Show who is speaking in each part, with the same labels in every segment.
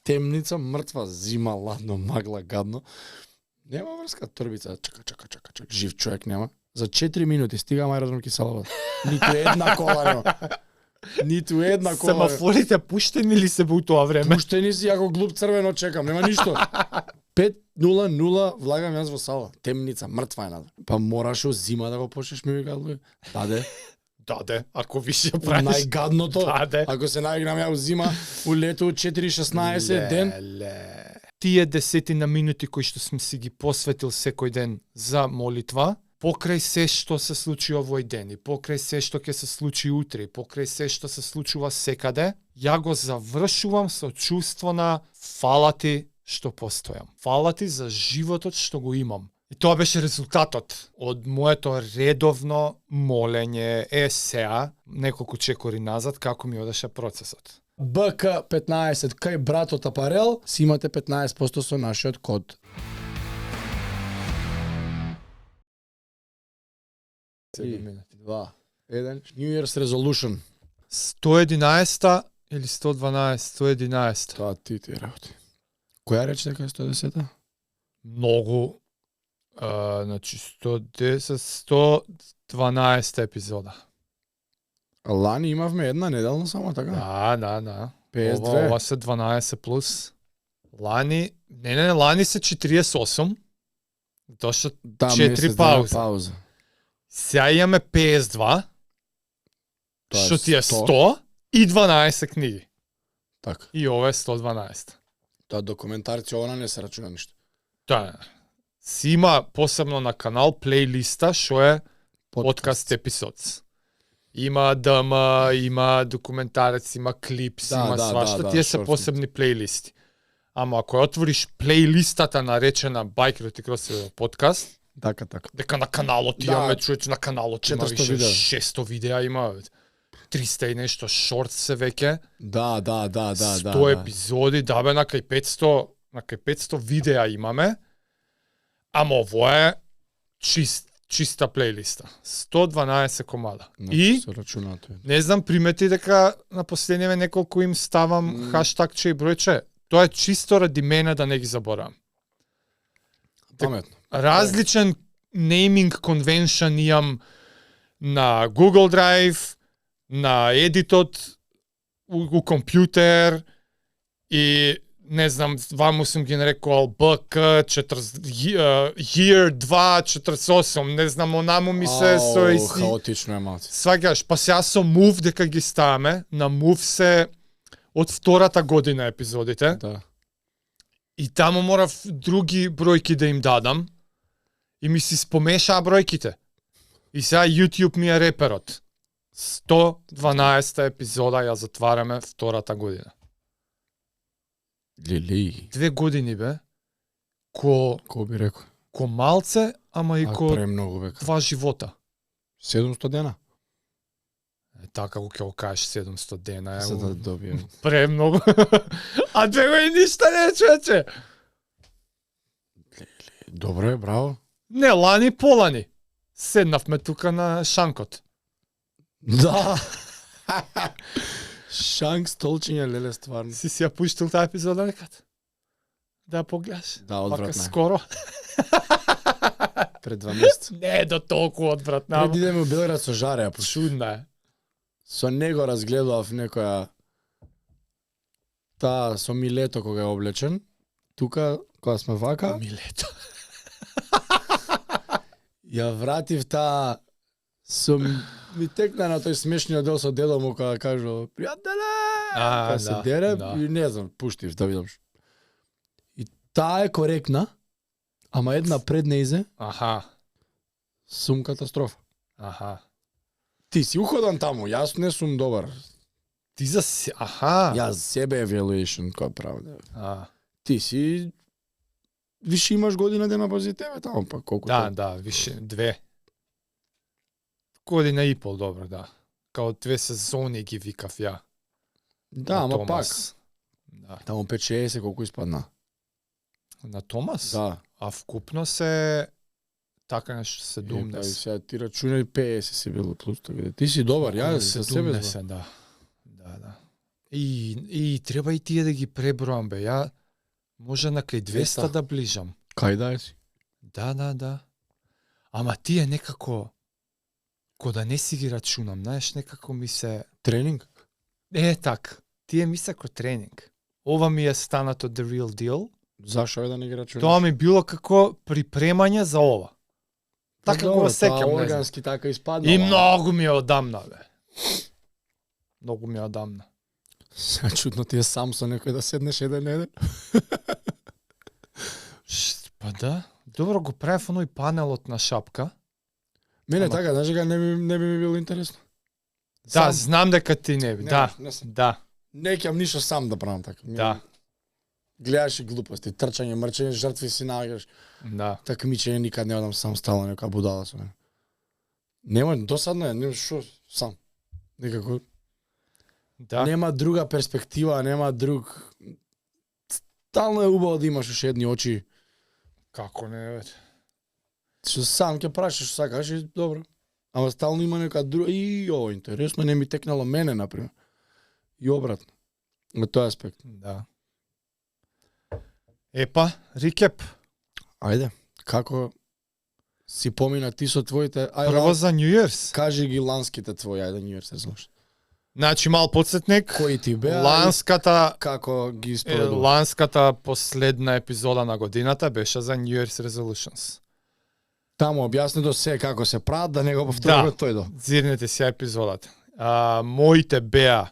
Speaker 1: темница, мртва зима, ладно, магла, гадно. Нема врска, торбица, чака, жив човек нема. За 4 минути стигам аеродром Киселова. Ниту една кола нема. Ниту една кола.
Speaker 2: Семафорите пуштени ли се во тоа време?
Speaker 1: Пуштени си, ако глуп црвено чекам, нема ништо. 5:00 влагам јас во сала. Темница, мртва е надвор. Па мораше зима да го почнеш, ми вика Луи. Даде.
Speaker 2: Даде, ако више правиш.
Speaker 1: Најгадното.
Speaker 2: Даде.
Speaker 1: Ако се наиграм ја зима, у лето 4:16 ден.
Speaker 2: Тие 10 минути кои што сме си ги посветил секој ден за молитва, покрај се што се случи овој ден и покрај се што ќе се случи утре, покрај се што се случува секаде, ја го завршувам со чувство на фала ти што постојам. Фала ти за животот што го имам. И тоа беше резултатот од моето редовно молење сега, неколку чекори назад, како ми одеше процесот.
Speaker 1: БК15 кај братот Апарел, си имате 15% со нашиот код.
Speaker 2: минути.
Speaker 1: 2, 1, New Year's Resolution.
Speaker 2: 111 или 112, 111.
Speaker 1: Тоа ти работи. Која рече дека е 110-та?
Speaker 2: Многу, значи 110, 112 епизода.
Speaker 1: Лани имавме една неделна само така?
Speaker 2: Да.
Speaker 1: 52.
Speaker 2: Ова се 12 плюс. Лани, лани се 48. Дошло 4 пауза. Сега имаме 52.
Speaker 1: Тоа е
Speaker 2: Што ти е 100 и 12 книги.
Speaker 1: Така.
Speaker 2: И ова е 112.
Speaker 1: Тоа документарци, она не се рачуна ништо.
Speaker 2: Да. Си има посебно на канал плейлиста што е подкаст епизодс. Има ДМ, има документарец, има клипс, има свашта. Тие се посебни плейлисти. Ама ако отвориш плейлистата наречена Байкерот и Кросовиот подкаст,
Speaker 1: Така.
Speaker 2: дека на каналот имаме, човеч, на каналот има
Speaker 1: 400
Speaker 2: више
Speaker 1: видеа.
Speaker 2: 600 видеа, има 300 и нешто шортс се веќе.
Speaker 1: Да.
Speaker 2: 100 епизоди, да бе, на кај 500 видеа имаме. Ама ово е чиста плейлиста. 112 комада. И
Speaker 1: со рачуното.
Speaker 2: не знам, примети дека на последниве неколку им ставам хаштагче и бројче. Тоа е чисто ради мене да не ги заборавам.
Speaker 1: Паметно.
Speaker 2: Различен naming convention имам на Google Drive, на едитот у компјутер и не знам, ваму сум ги нарекувал БК, Year 248, не знам, онаму ми се со
Speaker 1: хаотично е малце.
Speaker 2: Сваѓаш, па сега со Move дека ги ставаме, на Move се од втората година епизодите.
Speaker 1: Да.
Speaker 2: И таму морав други бројки да им дадам. И ми си спомешаа бројките. И сега YouTube ми е реперот. 112 епизода ја затвараме втората година.
Speaker 1: Лили.
Speaker 2: 2 години бе. Ко
Speaker 1: би рекол?
Speaker 2: Ко малце, ама и ко
Speaker 1: премногу бе.
Speaker 2: 2 живота.
Speaker 1: 700 дена.
Speaker 2: Така го ќе го кажеш 700 дена.
Speaker 1: За да добием.
Speaker 2: Премногу. А 2 години ништа не човече.
Speaker 1: Добро е, браво.
Speaker 2: Не, лани полани. Седнавме тука на шанкот.
Speaker 1: Да. Шанк столчиња, леле, стварно.
Speaker 2: Си ја пуштил таа епизода некад? Да погледаш.
Speaker 1: Да, одвратна.
Speaker 2: Пака скоро.
Speaker 1: Пред 2 месеца.
Speaker 2: Не до толку одвратна.
Speaker 1: Пред идеме у Белград со Жаре, а
Speaker 2: Чудна е.
Speaker 1: со него разгледував некоја таа со Милето кога е облечен. Тука, кога сме вака,
Speaker 2: Милето.
Speaker 1: ја вратив таа ми текна на тој смешниот дел со дедо му кога кажу пријателе, кога се дере и не знам, пуштив да видам. И таа е коректна, ама една пред неизе, сум катастрофа. Ти си уходан таму, јас не сум добар.
Speaker 2: Ти за
Speaker 1: Јас себе evaluation кој правда. Ти си више имаш година дена пози тебе таму, па колку
Speaker 2: Да, више 2 година и пол, добро, да. Као 2 сезони ги викав ја.
Speaker 1: Да, ама пак.
Speaker 2: Да.
Speaker 1: Таму 5-60 колку испадна.
Speaker 2: На Томас?
Speaker 1: Да.
Speaker 2: А вкупно се така нешто 70.
Speaker 1: Сега ти рачунај 50 си било плюс, така да ти си добар, ја за себе знам.
Speaker 2: Да. И треба и тие да ги преброам, бе. Ја може на кај 200 да ближам.
Speaker 1: Кај да си?
Speaker 2: Да. Ама тие некако, ко да не си ги рачунам, знаеш, некако ми се...
Speaker 1: Тренинг?
Speaker 2: Така. Тие ми се ко тренинг. Ова ми е станато the real deal.
Speaker 1: Зашо да не ги рачунаш?
Speaker 2: Тоа ми било како припремање за ова. Така го сеќам,
Speaker 1: тоа органски така испадна.
Speaker 2: И многу ми е одамна, бе. Многу ми е одамна.
Speaker 1: Сега чудно ти е сам со некој да седнеш еден.
Speaker 2: Па да. Добро го правев оној панелот на шапка.
Speaker 1: Мене така, знаеш дека не би ми било интересно.
Speaker 2: Да, знам дека ти не би. Да.
Speaker 1: Не ќам ништо сам да правам така.
Speaker 2: Да.
Speaker 1: Гледаш и глупости, трчање, мрчење, жртви си наоѓаш.
Speaker 2: Да.
Speaker 1: Такмичење никад не одам сам, стално нека будала со мене. Нема, досадно е, нема шо сам. Некако
Speaker 2: Да.
Speaker 1: нема друга перспектива, нема друг. Стално е убаво да имаш уште едни очи.
Speaker 2: Како не, бе?
Speaker 1: Што сам ќе прашаш што сакаш и добро. Ама стално има нека друга и интересно не ми текнало мене например. И обратно. На тој аспект.
Speaker 2: Да. Епа, рикеп.
Speaker 1: Ајде, како си помина ти со твоите...
Speaker 2: Прво за New Year's.
Speaker 1: Кажи ги ланските твои, ајде New Year's, знаеш.
Speaker 2: Значи мал подсетник.
Speaker 1: Кои ти беа?
Speaker 2: Ланската
Speaker 1: како ги спроведува?
Speaker 2: Ланската последна епизода на годината беше за New Year's Resolutions.
Speaker 1: Таму објасни до се како се прават, да не го повторуваме тој до.
Speaker 2: Зирнете си епизодата. Моите беа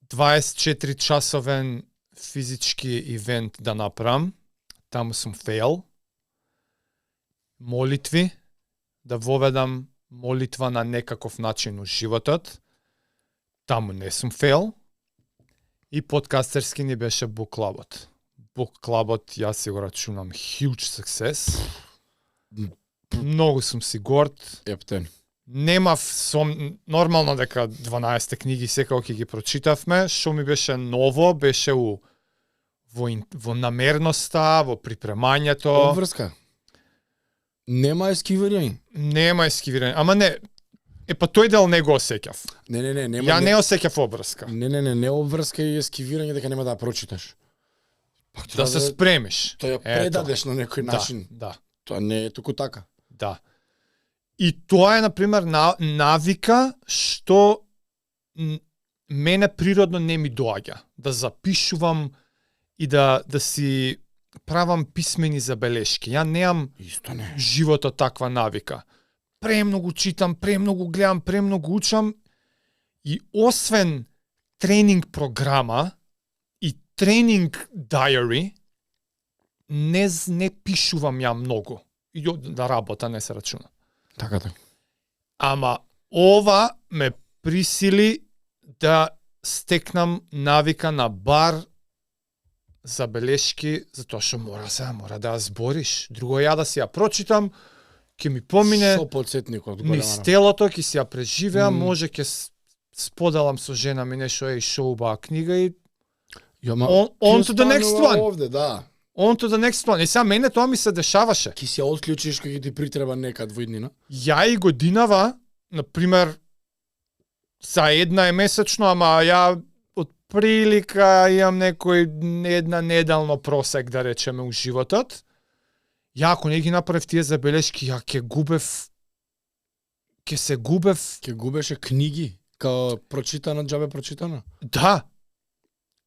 Speaker 2: 24 часовен физички ивент да направам. Таму сум фейл. Молитви. Да воведам молитва на некаков начин у животот. Таму не сум фейл. И подкастерски ни беше Book Club-от. Book Club-от, јас си го рачунам huge success. Многу сум си горд.
Speaker 1: Ептен.
Speaker 2: Немав нормално дека 12 книги секако ќе ги прочитавме, што ми беше ново, беше во намерноста, во припремањето.
Speaker 1: Обврска. Нема ескивирање.
Speaker 2: Нема ескивирање. Ама не, па тој дел не го осеќав.
Speaker 1: Не, нема.
Speaker 2: Ја не осеќав обврска.
Speaker 1: Не обврска и ескивирање дека нема да прочиташ.
Speaker 2: Да се спремиш.
Speaker 1: Тоа ја предадеш на некој начин.
Speaker 2: Да.
Speaker 1: Тоа не е туку така.
Speaker 2: Да. И тоа е, например, навика што мене природно не ми доаѓа. Да запишувам и да си правам писмени забелешки. Ја неам
Speaker 1: Исто не.
Speaker 2: живото таква навика. Премногу читам, премногу гледам, премногу учам и освен тренинг програма и тренинг diary не пишувам ја многу. И да работа не се рачуна.
Speaker 1: Така.
Speaker 2: Ама ова ме присили да стекнам навика на бар забелешки, затоа што мора да ја збориш. Друго ја да си ја прочитам, ќе ми помине
Speaker 1: Со подсетникот
Speaker 2: низ телото, ќе си ја преживеам, може ќе споделам со жена ми нешто шо убава книга и on to the next one.
Speaker 1: Овде, да.
Speaker 2: On to the next one. И сега мене тоа ми се дешаваше.
Speaker 1: Ки си ја отклучиш кога ти притреба некад во иднина.
Speaker 2: Ја и годинава, например, за една е месечно, ама ја од прилика имам една неделно просек, да речеме, у животот. Ја ако не ги направив тие забелешки, ја ќе се губев.
Speaker 1: Ќе губеше книги, као прочитано, џабе прочитано.
Speaker 2: Да.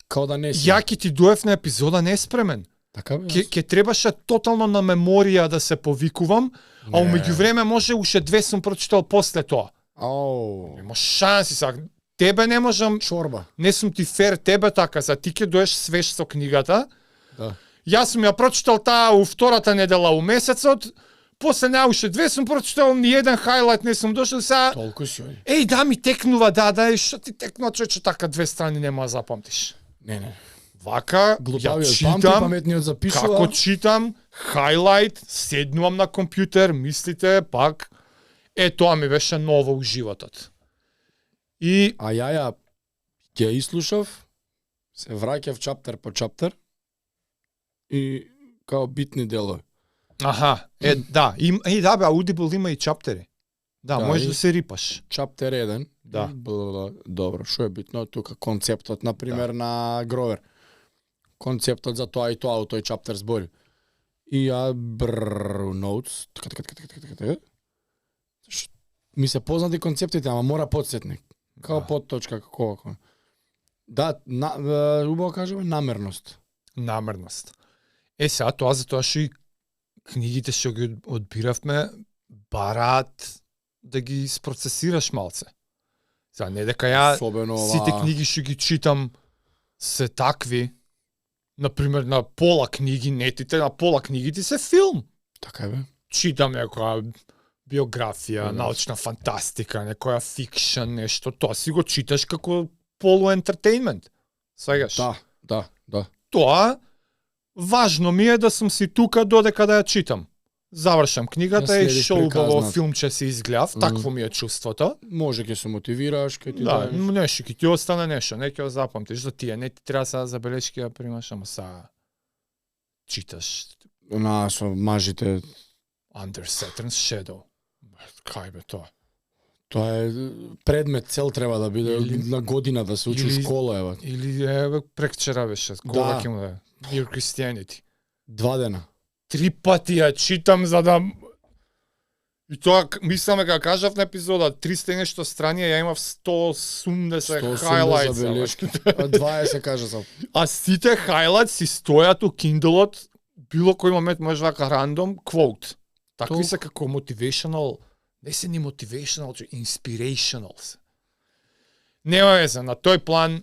Speaker 1: Као да не си.
Speaker 2: Ја ќе ти доев на епизода неспремен.
Speaker 1: Така бе.
Speaker 2: Ќе требаше тотално на меморија да се повикувам, а умеѓу време може уште 2 сум прочитал после тоа. Нема шанси сега. Тебе не можам.
Speaker 1: Чорба.
Speaker 2: Не сум ти фер тебе така, за ти ќе доеш свеж со книгата.
Speaker 1: Да.
Speaker 2: Јас сум ја прочитал таа у втората недела у месецот. После неа уште 2 сум прочитал, ни еден хайлайт не сум дошол сега.
Speaker 1: Толку си.
Speaker 2: Да ми текнува, што ти текнува, човече, така 2 страни нема да запамтиш.
Speaker 1: Не.
Speaker 2: Вака,
Speaker 1: Глупавиот
Speaker 2: ја
Speaker 1: памти,
Speaker 2: читам,
Speaker 1: паметниот запишува.
Speaker 2: како читам, хайлайт, седнувам на компјутер, мислите, пак, тоа ми беше ново у животот. И...
Speaker 1: А ја ќе изслушав, се враќав чаптер по чаптер и као битни делови.
Speaker 2: Аха, да, да бе, Audible има и чаптери. Да, можеш да се рипаш.
Speaker 1: Чаптер 1,
Speaker 2: Да.
Speaker 1: Добро, што е битно тука концептот на пример на Гровер. Концептот за тоа и тоа у тој чаптер збори. И ја notes. Ми се познати концептите, ама мора подсетник. Као подточка, како. Да, убаво кажеме намерност.
Speaker 2: Намерност. Сега тоа затоа што и книгите што ги одбиравме бараат да ги спроцесираш малце. Сега не дека ја сите книги што ги читам се такви, например на пола книги, нетите на пола книгите се филм.
Speaker 1: Така е бе.
Speaker 2: Читам некоја биографија, научна фантастика, некоја фикшн, нешто, тоа си го читаш како полуентертейнмент. Сегаш.
Speaker 1: Да.
Speaker 2: Тоа важно ми е да сум си тука додека да ја читам. Завршам книгата и шо убаво филмче се изгледав, такво ми е чувството.
Speaker 1: Може ќе се мотивираш, ќе ти
Speaker 2: да, нешто ќе ти остане нешто, не ќе го запамтиш за тие, не ти треба сега забелешки да примаш, ама сега читаш.
Speaker 1: Со мажите
Speaker 2: Under Saturn's Shadow. Кај бе тоа?
Speaker 1: Тоа е предмет, цел треба да биде на година да се учи у школа, ева.
Speaker 2: Или прекчера беше, кога ќе му да Dear Christianity.
Speaker 1: 2 дена.
Speaker 2: 3 пати ја читам за да... И тоа, мисламе кога кажав на епизода, 300 и нешто страни, ја имав 180 хайлайтс.
Speaker 1: 20 кажа сам.
Speaker 2: А сите хайлайтс си стојат у Kindle-от, било кој момент може вака рандом, quote. Такви се како motivational, не се ни motivational, че inspirational се. Нема веза, на тој план,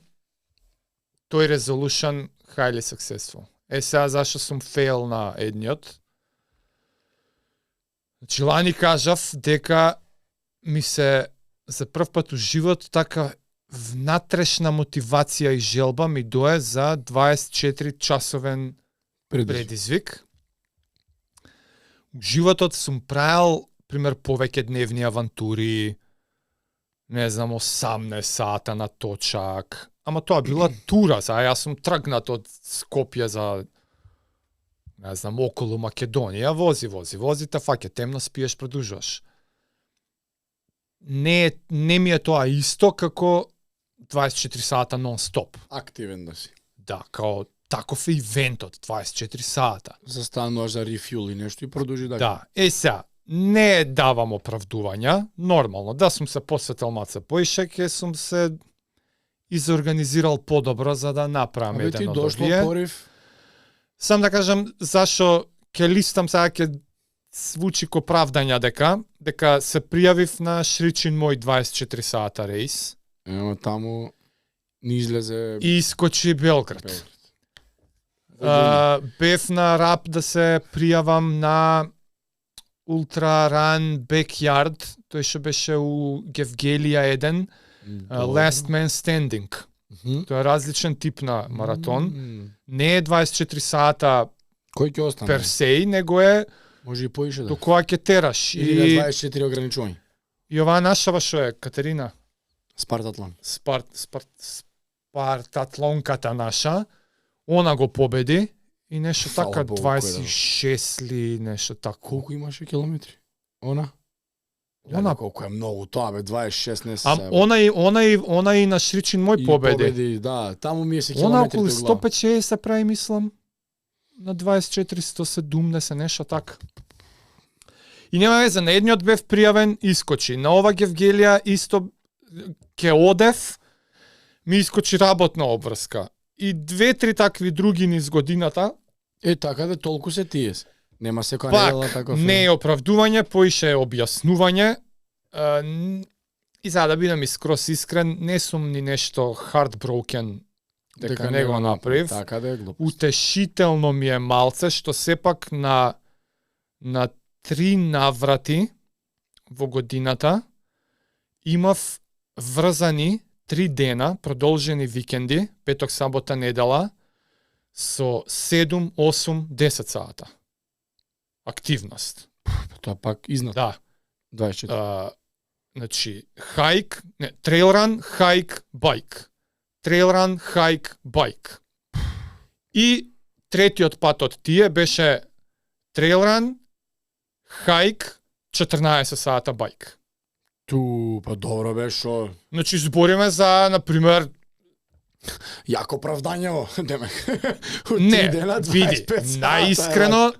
Speaker 2: тој resolution, highly successful. Сега зашто сум фейл на едниот. Значи, лани кажав дека ми се за прв пат у живот така внатрешна мотивација и желба ми дое за 24 часовен предизвик. У животот сум правил, пример, повеќе дневни авантури, не знам, 18 сата на точак. Ама тоа била тура, јас сум тргнат од Скопје за, не знам, околу Македонија, вози, та фаќа, темно спиеш, продужуваш. Не ми е тоа исто како 24 сата нон-стоп.
Speaker 1: Активен да си.
Speaker 2: Да, као таков е ивентот, 24 сата.
Speaker 1: Застануваш за рефюл и нешто и продужи да.
Speaker 2: Да, сега, не давам оправдувања, нормално, да сум се посветил маца поише, ке сум се изорганизирал подобро за да направам еден од овие. Сам да кажам зашо ке листам сега ке звучи ко правдања дека се пријавив на Шричин мој 24 сата рейс.
Speaker 1: Ема таму ни излезе
Speaker 2: и искочи Белград. Бев на рап да се пријавам на Ultra Run Backyard, тој што беше у Гевгелија 1, Last Man Standing. Тоа е различен тип на маратон. Не е 24 сата
Speaker 1: кој ќе остане
Speaker 2: персеј, него е
Speaker 1: може и поише
Speaker 2: до која ќе тераш.
Speaker 1: Или 24 ограничувања.
Speaker 2: И оваа нашава што е, Катерина?
Speaker 1: Спартатлон.
Speaker 2: Спартатлонката наша, она го победи и нешто така 26 ли, нешто така.
Speaker 1: Колку имаше километри? Она колку е многу тоа бе, 26 не се.
Speaker 2: Она и на Шричин мој победи.
Speaker 1: Да, таму ми е се
Speaker 2: километрите. Она околу 150 се прави, мислам, на 24 170 нешто така. И нема везе, на едниот бев пријавен, искочи. На ова Гевгелија исто ке одев, ми искочи работна обврска. И 2-3 такви други низ годината.
Speaker 1: Така да толку се тие. Нема секоја недела таков.
Speaker 2: Не е оправдување, поише е објаснување. И за да бидам искрос искрен, не сум ни нешто heartbroken дека не го направив.
Speaker 1: Така да е глупост.
Speaker 2: Утешително ми е малце што сепак на 3 наврати во годината имав врзани 3 дена, продолжени викенди, петок, сабота, недела, со 7, 8, 10 сата. Активност.
Speaker 1: Тоа пак изнад.
Speaker 2: Да.
Speaker 1: 24.
Speaker 2: Значи, хайк, не, трейлран, хайк, байк. Трейлран, хайк, байк. И третиот пат од тие беше трейлран, хайк, 14 сата байк.
Speaker 1: Па добро бе, шо?
Speaker 2: Значи збориме за, например,
Speaker 1: Јако оправдањево, демек.
Speaker 2: не,
Speaker 1: дена,
Speaker 2: види,
Speaker 1: 25 сата,
Speaker 2: најискрено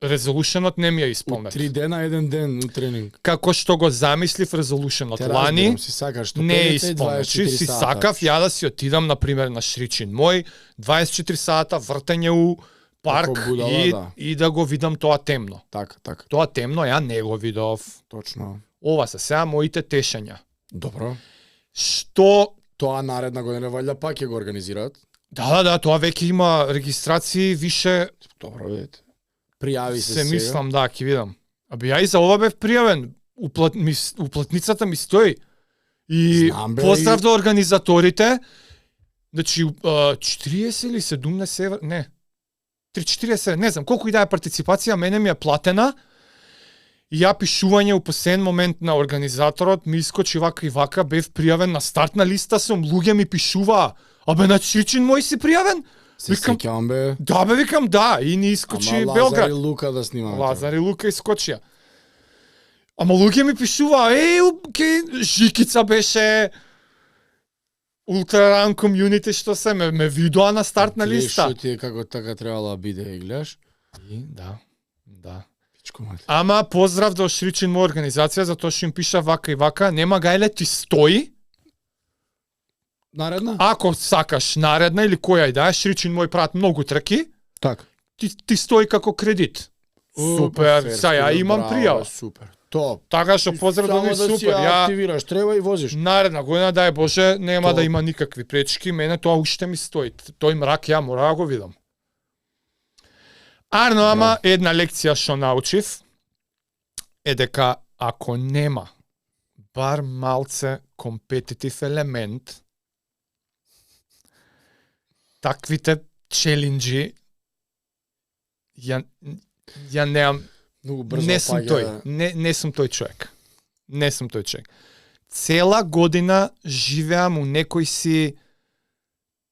Speaker 2: резолушенот не ми е
Speaker 1: У
Speaker 2: исполнет.
Speaker 1: 3 дена, 1 ден у тренинг.
Speaker 2: Како што го замислив резолушенот
Speaker 1: Те
Speaker 2: лани,
Speaker 1: разбирам, си сакаш што
Speaker 2: не е
Speaker 1: 50 и
Speaker 2: исполнет.
Speaker 1: 24
Speaker 2: Си
Speaker 1: сата.
Speaker 2: сакав ја да си отидам, например, на Шричин мој, 24 сата, вртење у парк
Speaker 1: Како будала,
Speaker 2: и да го видам тоа темно.
Speaker 1: Така,
Speaker 2: Тоа темно ја не го видов.
Speaker 1: точно.
Speaker 2: Ова се сега моите тешења.
Speaker 1: Добро.
Speaker 2: Што
Speaker 1: Тоа наредна година валја пак ќе го организираат.
Speaker 2: да, тоа веќе има регистрации више.
Speaker 1: Добро, видите. Пријави се
Speaker 2: Се
Speaker 1: сега.
Speaker 2: мислам, да, ќе видам. Аби ја и за ова бев пријавен. Уплатницата ми стои. И
Speaker 1: Знам, бе,
Speaker 2: поздрав
Speaker 1: и-
Speaker 2: до организаторите. Значи 40 или 70 евра, не. 3-40, не знам, колку и да е партиципација, мене ми е платена. И ја пишување у последен момент на организаторот ми искочи вака и вака, бев пријавен на стартна листа сум, луѓе ми пишуваа. Абе на Чричин мој си пријавен?
Speaker 1: Се
Speaker 2: Викам,
Speaker 1: сеќавам бе.
Speaker 2: Да бе, викам да, и ни искочи
Speaker 1: Ама
Speaker 2: Белград.
Speaker 1: Лазар и Лука да снимаме.
Speaker 2: Лазар и Лука искочија. Ама луѓе ми пишуваа, Жикица беше Ultra Run Community што се ме видоа на стартна листа.
Speaker 1: Што ти е како така требало да биде, и гледаш?
Speaker 2: И, да.
Speaker 1: Пичко мати.
Speaker 2: Ама поздрав до Шричин моја организација, затоа што им пиша вака и вака, нема гајле ти стои,
Speaker 1: Наредна?
Speaker 2: ако сакаш наредна или која и да е, Шричин мој прават многу трки,
Speaker 1: Так.
Speaker 2: ти стои како кредит. Супер, сега ја имам пријава.
Speaker 1: Супер. Топ.
Speaker 2: Така што поздрав до
Speaker 1: Само
Speaker 2: нив,
Speaker 1: да си
Speaker 2: супер.
Speaker 1: ја
Speaker 2: Ја
Speaker 1: активираш, треба и возиш.
Speaker 2: наредна година, дај Боже, нема
Speaker 1: Топ.
Speaker 2: да има никакви пречки, мене тоа уште ми стои. Тој мрак ја мора да го видам. Арно, ама една лекција што научив е дека ако нема бар малце компетитив елемент, таквите челенџи ја немам.
Speaker 1: Многу брзо
Speaker 2: Не сум тој. Не сум тој човек. Не сум тој човек. Цела година живеам у некој си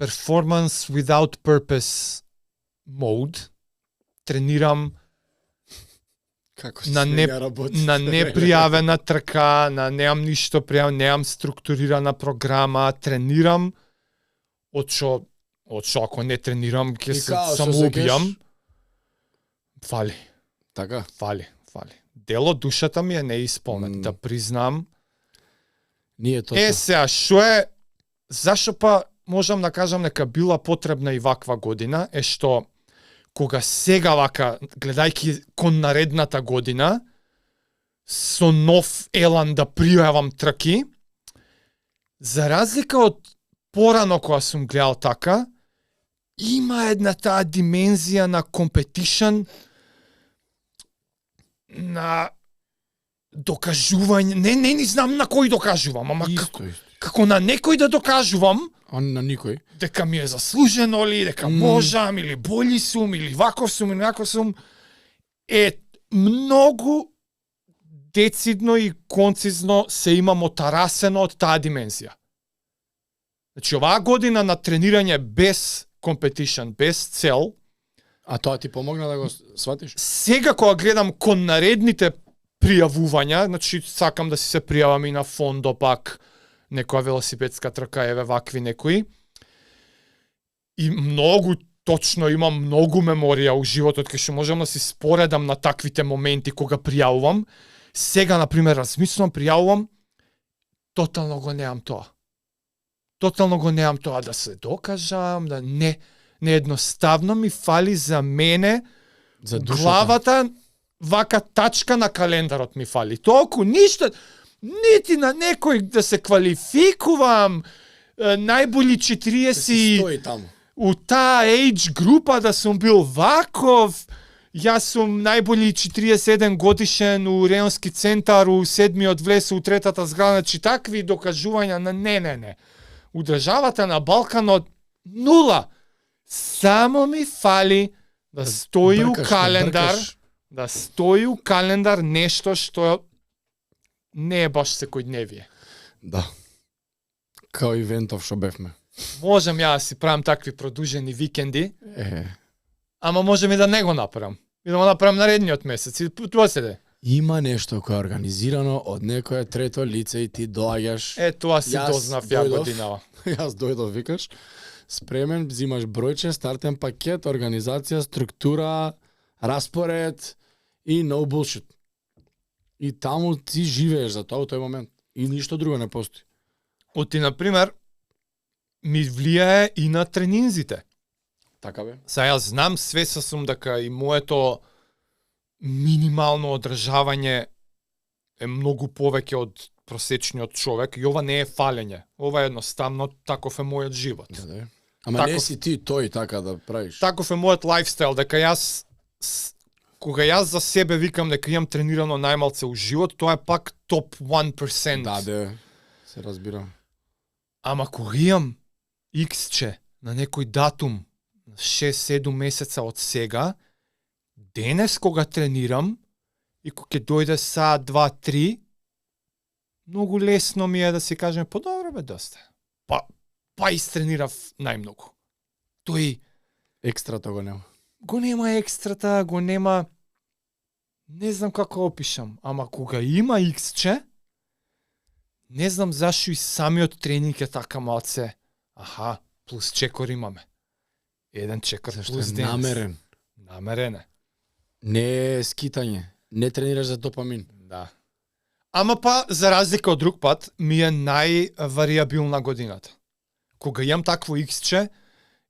Speaker 2: performance without purpose mode. Тренирам
Speaker 1: Како
Speaker 2: на не на непријавена трка, на немам ништо пријавено, немам структурирана програма, тренирам од што ако не тренирам ќе
Speaker 1: И
Speaker 2: се
Speaker 1: као, што
Speaker 2: самоубијам.
Speaker 1: сакаш?
Speaker 2: Фали.
Speaker 1: Така?
Speaker 2: Фали. Дел од душата ми е неисполнет, да признам.
Speaker 1: Ние тоа.
Speaker 2: Сега, што е, зашо па можам да кажам дека била потребна и ваква година, е што кога сега вака, гледајќи кон наредната година, со нов елан да пријавам трки, за разлика од порано кога сум гледал така, има една таа димензија на competition, на докажување, не знам на кој докажувам, ама
Speaker 1: Исто.
Speaker 2: како на некој да докажувам
Speaker 1: А на никој.
Speaker 2: дека ми е заслужено ли, дека можам, или бољи сум, или ваков сум, или ваков сум, е многу децидно и концизно се имам отарасено од таа димензија. Значи, оваа година на тренирање без competition, без цел,
Speaker 1: А тоа ти помогна да го сватиш?
Speaker 2: сега кога гледам кон наредните пријавувања, значи сакам да си се пријавам и на фондо пак, некоја велосипедска трка, еве вакви некои. И многу точно имам многу меморија у животот кај што можам да си споредам на таквите моменти кога пријавувам. Сега на пример размислувам, пријавувам, тотално го немам тоа. Тотално го немам тоа да се докажам, да не едноставно ми фали за мене
Speaker 1: За душата.
Speaker 2: главата вака тачка на календарот ми фали. Толку ништо, нити на некој да се квалификувам, најболи 40
Speaker 1: Си стои таму.
Speaker 2: у таа age група да сум бил ваков. Јас сум најболи 41 годишен у Реонски центар, у 7-миот влез у 3-тата зграда, значи такви докажувања на не. У државата на Балканот нула. Само ми фали да стои у календар, да стои у календар нешто што не е баш секојдневие.
Speaker 1: Да. Као ивентов што бевме.
Speaker 2: Можам ја да си правам такви продужени викенди, ама можем и да не го направам. И да го направам наредниот месец. И тоа се де.
Speaker 1: Има нешто кое е организирано од некое трето лице и ти доаѓаш.
Speaker 2: Тоа си
Speaker 1: Јас
Speaker 2: дознав ја
Speaker 1: дојдов.
Speaker 2: годинава.
Speaker 1: Јас дојдов, викаш, спремен, взимаш бројче, стартен пакет, организација, структура, распоред и no bullshit. И таму ти живееш за тоа во тој момент. И ништо друго не постои.
Speaker 2: Оти, например, ми влијае и на тренинзите.
Speaker 1: Така бе?
Speaker 2: Ја знам, свесен сум дека и моето минимално одржавање е многу повеќе од просечниот човек и ова не е фалење. Ова е едноставно таков е мојот живот.
Speaker 1: Да. Ама
Speaker 2: Таков-
Speaker 1: не си ти тој така да правиш.
Speaker 2: Таков е мојот лајфстайл, дека кога јас за себе викам дека имам тренирано најмалце у живот, тоа е пак топ 1%.
Speaker 1: Да, де, се разбирам.
Speaker 2: Ама кога имам иксче на некој датум 6-7 месеца од сега, денес кога тренирам и кога ќе дојде саат 2-3, многу лесно ми е да си кажем, добро бе, доста. Па истренирав најмногу. Тој
Speaker 1: Екстрата го нема.
Speaker 2: го нема екстрата, го нема... Не знам како опишам, ама кога има иксче, не знам зашо и самиот тренинг е така малце. Аха, плюс чекор имаме. Еден чекор
Speaker 1: Зашто
Speaker 2: плюс
Speaker 1: е
Speaker 2: денес.
Speaker 1: намерен.
Speaker 2: Намерен е.
Speaker 1: Не е скитање. Не тренираш за допамин.
Speaker 2: Да. Ама па, за разлика од друг пат, ми е највариабилна годината. Кога имам такво иксче,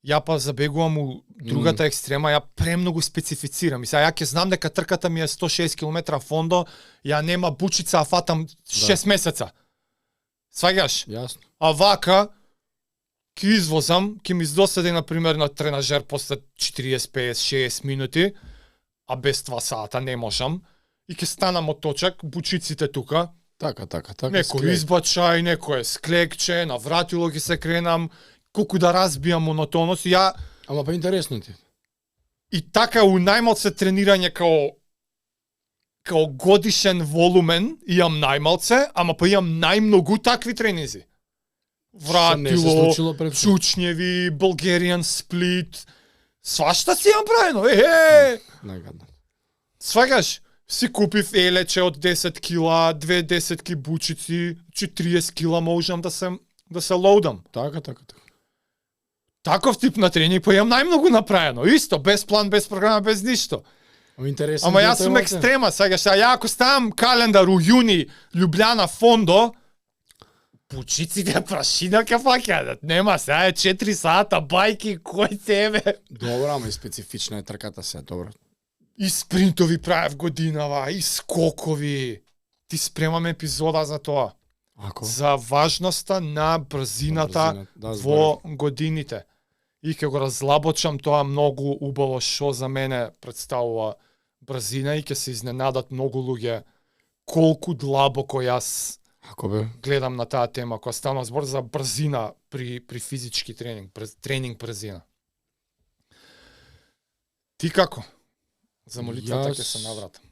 Speaker 2: ја па забегувам у другата екстрема, ја премногу специфицирам. И сега ја ќе знам дека трката ми е 160 км фондо, ја нема бучица, а фатам 6 месеца. Сваѓаш?
Speaker 1: Јасно.
Speaker 2: А вака, ќе извозам, ќе ми издоседи, например, на тренажер после 40, 50, 60 минути, а без 2 сата не можам, и ќе станам од точак, бучиците тука,
Speaker 1: Така.
Speaker 2: некој
Speaker 1: склеј.
Speaker 2: избачај, некој склекче, на вратило ќе се кренам, колку да разбијам монотонност, ја
Speaker 1: Ама па интересно ти.
Speaker 2: и така у најмалце тренирање као годишен волумен имам најмалце, ама па имам најмногу такви тренинзи.
Speaker 1: Што не се
Speaker 2: Вратило,
Speaker 1: случило пред
Speaker 2: чучњеви, Bulgarian split, свашта си имам правено,
Speaker 1: Најгадно.
Speaker 2: свагаш, си купив елече од 10 кила, 2 10 бучици, 40 кила можам да се лоудам.
Speaker 1: Така.
Speaker 2: Таков тип на тренинг па имам најмногу направено, исто, без план, без програма, без ништо.
Speaker 1: Ама интересно.
Speaker 2: Ама јас сум екстрема, сега што ја ако ставам календар у јуни, Љубљана фондо, бучиците прашина ќе фаќаат. Нема, сега е 4 сата бајки, кој тебе?
Speaker 1: Добро, ама и специфична е трката се, добро.
Speaker 2: И спринтови правев годинава, и скокови. Ти спремам епизода за тоа.
Speaker 1: Ако?
Speaker 2: За важноста на брзината
Speaker 1: Да,
Speaker 2: во годините. И ќе го разлабочам тоа многу убаво што за мене представува брзина и ќе се изненадат многу луѓе колку длабоко јас
Speaker 1: Ако бе.
Speaker 2: гледам на таа тема кога станува збор за брзина при физички тренинг, тренинг брзина. Ти како? За молитвата ќе се навратам.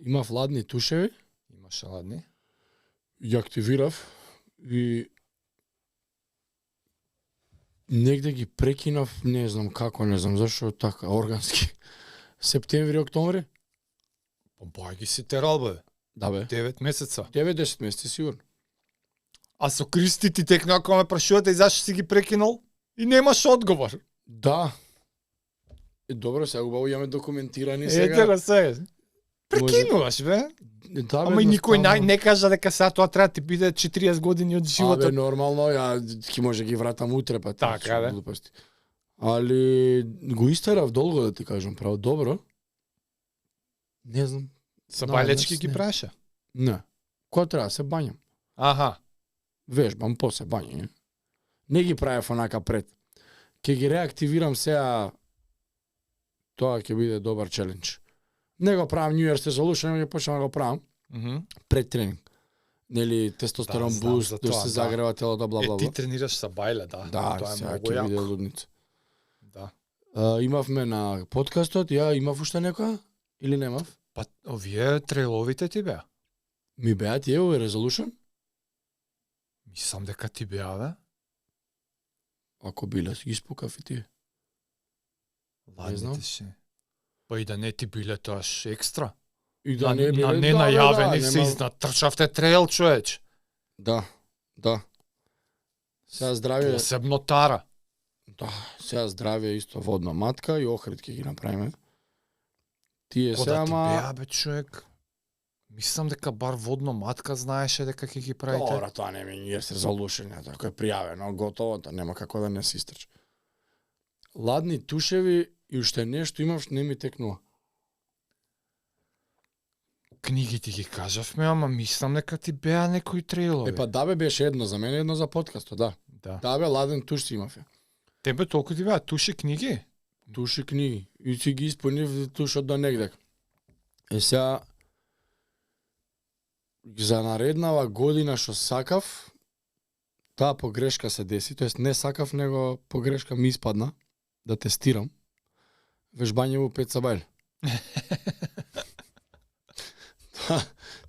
Speaker 1: Имав ладни тушеви,
Speaker 2: Имаше ладни?
Speaker 1: ја активирав и негде ги прекинав, не знам како, не знам зашо така органски. Септември, октомври?
Speaker 2: Па бај ги си терал бе.
Speaker 1: Да бе.
Speaker 2: 9 месеца.
Speaker 1: 9-10 месеци сигурно.
Speaker 2: А со Кристи ти текна кога ме прашувате и зашто си ги прекинал? И немаш одговор.
Speaker 1: Да. Добро, сега убаво имаме документирани сега.
Speaker 2: Ете го сега. Прекинуваш бе.
Speaker 1: Да,
Speaker 2: Ама и никој
Speaker 1: едноставно.
Speaker 2: не кажа дека сега тоа треба да ти биде 40 години од
Speaker 1: Абе,
Speaker 2: животот.
Speaker 1: нормално, ја ќе може ги вратам утре, па
Speaker 2: Така, бе.
Speaker 1: глупости. Али го истерав долго да ти кажам, право добро. Не знам.
Speaker 2: Со
Speaker 1: Да,
Speaker 2: бајлечки
Speaker 1: значи
Speaker 2: ги
Speaker 1: не.
Speaker 2: праша.
Speaker 1: Не. Кога треба да се бањам?
Speaker 2: Аха.
Speaker 1: Вежбам после бањање. Не ги правев онака пред. Ке ги реактивирам сега. Тоа ќе биде добар челендж. Не го правам New Year's Resolution, ќе почнам да го правам пред тренинг. Нели тестостерон
Speaker 2: Да, знам
Speaker 1: буст,
Speaker 2: за
Speaker 1: да
Speaker 2: тоа,
Speaker 1: се
Speaker 2: да.
Speaker 1: загрева телото, бла бла
Speaker 2: Ти
Speaker 1: бла.
Speaker 2: тренираш со бајле, да.
Speaker 1: Да,
Speaker 2: Тоа е
Speaker 1: сега
Speaker 2: многу
Speaker 1: ќе биде
Speaker 2: јако.
Speaker 1: лудница.
Speaker 2: Да.
Speaker 1: Имавме на подкастот, ја имав уште некоја или немав?
Speaker 2: Па овие трейловите ти беа.
Speaker 1: Ми беа тие овој Resolution?
Speaker 2: Мислам дека ти беа, бе.
Speaker 1: Ако биле, ги испукав и тие. знам.
Speaker 2: Ладните си. Па и да не ти биле тоаш екстра.
Speaker 1: И да не биле
Speaker 2: ненајавени се
Speaker 1: нема-
Speaker 2: изнатрчавте трейл, човеч.
Speaker 1: Да, да. Сега здравје,
Speaker 2: Посебно Тара.
Speaker 1: да, сега здравје исто водна матка и охрид ќе ги направиме. Тие
Speaker 2: Кода
Speaker 1: сега
Speaker 2: ти
Speaker 1: ама
Speaker 2: беа, бе, човек? Мислам дека бар водно матка знаеше дека ќе ги правите.
Speaker 1: Добра, тоа не ми ние се залушени, ако е пријавено, готово, да нема како да не се истрче. Ладни тушеви и уште нешто имав, не ми текнува.
Speaker 2: Книгите ги кажавме, ама мислам дека ти беа некои трейлови.
Speaker 1: Па да бе, беше едно за мене, едно за подкастот, да.
Speaker 2: Да.
Speaker 1: Да бе, ладен туш си имав ја.
Speaker 2: Тебе толку ти беа туши книги?
Speaker 1: Туши книги. И си ги исполнив тушот до негдек. Сега, за нареднава година што сакав, таа погрешка се деси, тоест не сакав, него погрешка ми испадна да тестирам вежбање во 5 сабајл.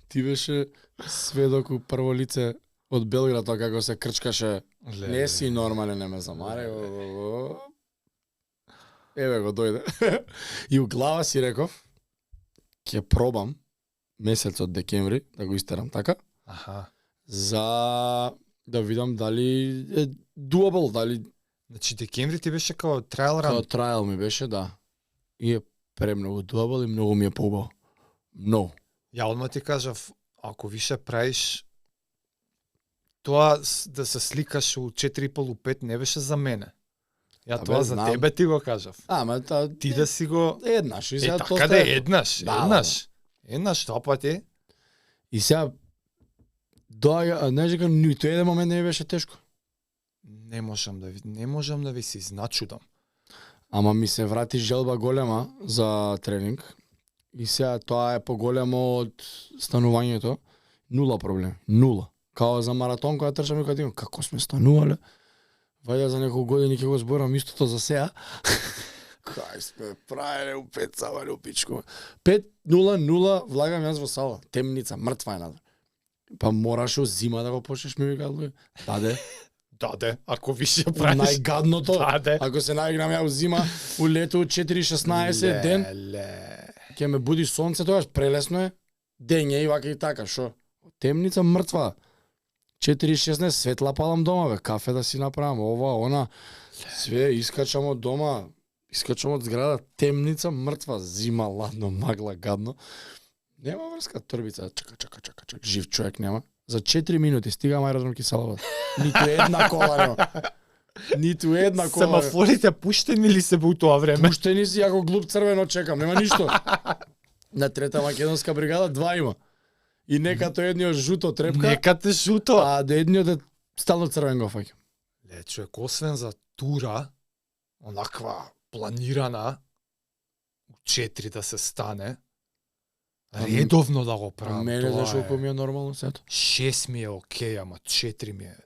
Speaker 1: Ти беше сведок у прво лице од Белград, тоа како се крчкаше. Не си нормален, не ме замаре. Еве го дојде. И у глава си реков, ќе пробам месецот декември да го истерам така.
Speaker 2: Аха.
Speaker 1: За да видам дали е doable, дали
Speaker 2: Значи декември ти беше као трайл ран.
Speaker 1: тоа трайл ми беше, да. И е премногу doable и многу ми е поубаво. Многу.
Speaker 2: Ја одма ти кажав, ако више правиш тоа да се сликаш у 4,5-5 не беше за мене. Ја
Speaker 1: Абе,
Speaker 2: тоа за
Speaker 1: знам.
Speaker 2: тебе ти го кажав.
Speaker 1: Ама тоа
Speaker 2: Ти да си го
Speaker 1: еднаш и сега тоа
Speaker 2: така да
Speaker 1: става-
Speaker 2: еднаш,
Speaker 1: Да,
Speaker 2: еднаш. Еднаш тоа пати.
Speaker 1: И сега доаѓа, знаеш дека ниту еден момент не ми беше тешко.
Speaker 2: Не можам да ви се изначудам.
Speaker 1: Ама ми се врати желба голема за тренинг. И сега тоа е поголемо од станувањето. Нула проблем. Нула. Као за маратон кога трчам и кога имам, како сме станувале. Вајде за неколку години ќе го зборам истото за сега. Кај сме правеле у 5 сабајле у пичку. 5-0-0 влагам јас во сала. Темница, мртва е надвор. Па мораш од зима да го почнеш, ми вика луѓе. Даде.
Speaker 2: Даде, ако више правиш.
Speaker 1: Најгадното.
Speaker 2: Даде.
Speaker 1: Ако се наиграм ја у зима, у лето 4-16 ден, ќе ме буди сонце, тогаш прелесно е. Дење и вака и така, шо? Темница мртва. 4-16 светла палам дома, бе, кафе да си направам, ова, она. Све, искачам од дома, искачам од зграда, темница мртва, зима, ладно, магла, гадно. Нема врска, торбица, чака, жив човек нема. За 4 минути стигам аеродром Киселова. Ниту една кола нема. Ниту една кола.
Speaker 2: Семафорите пуштени ли се во тоа време?
Speaker 1: Пуштени си, ако глуп црвено чекам, нема ништо. На трета македонска бригада 2 има. И некато едниот жуто трепка,
Speaker 2: Нека те жуто.
Speaker 1: а да едниот е стално црвен го фаќа.
Speaker 2: Ле, човек, освен за тура, онаква планирана, у 4 да се стане, редовно да го правам.
Speaker 1: Мене
Speaker 2: тоа
Speaker 1: зашо
Speaker 2: е.
Speaker 1: ми е нормално сето.
Speaker 2: 6 ми е окей, ама 4 ми е.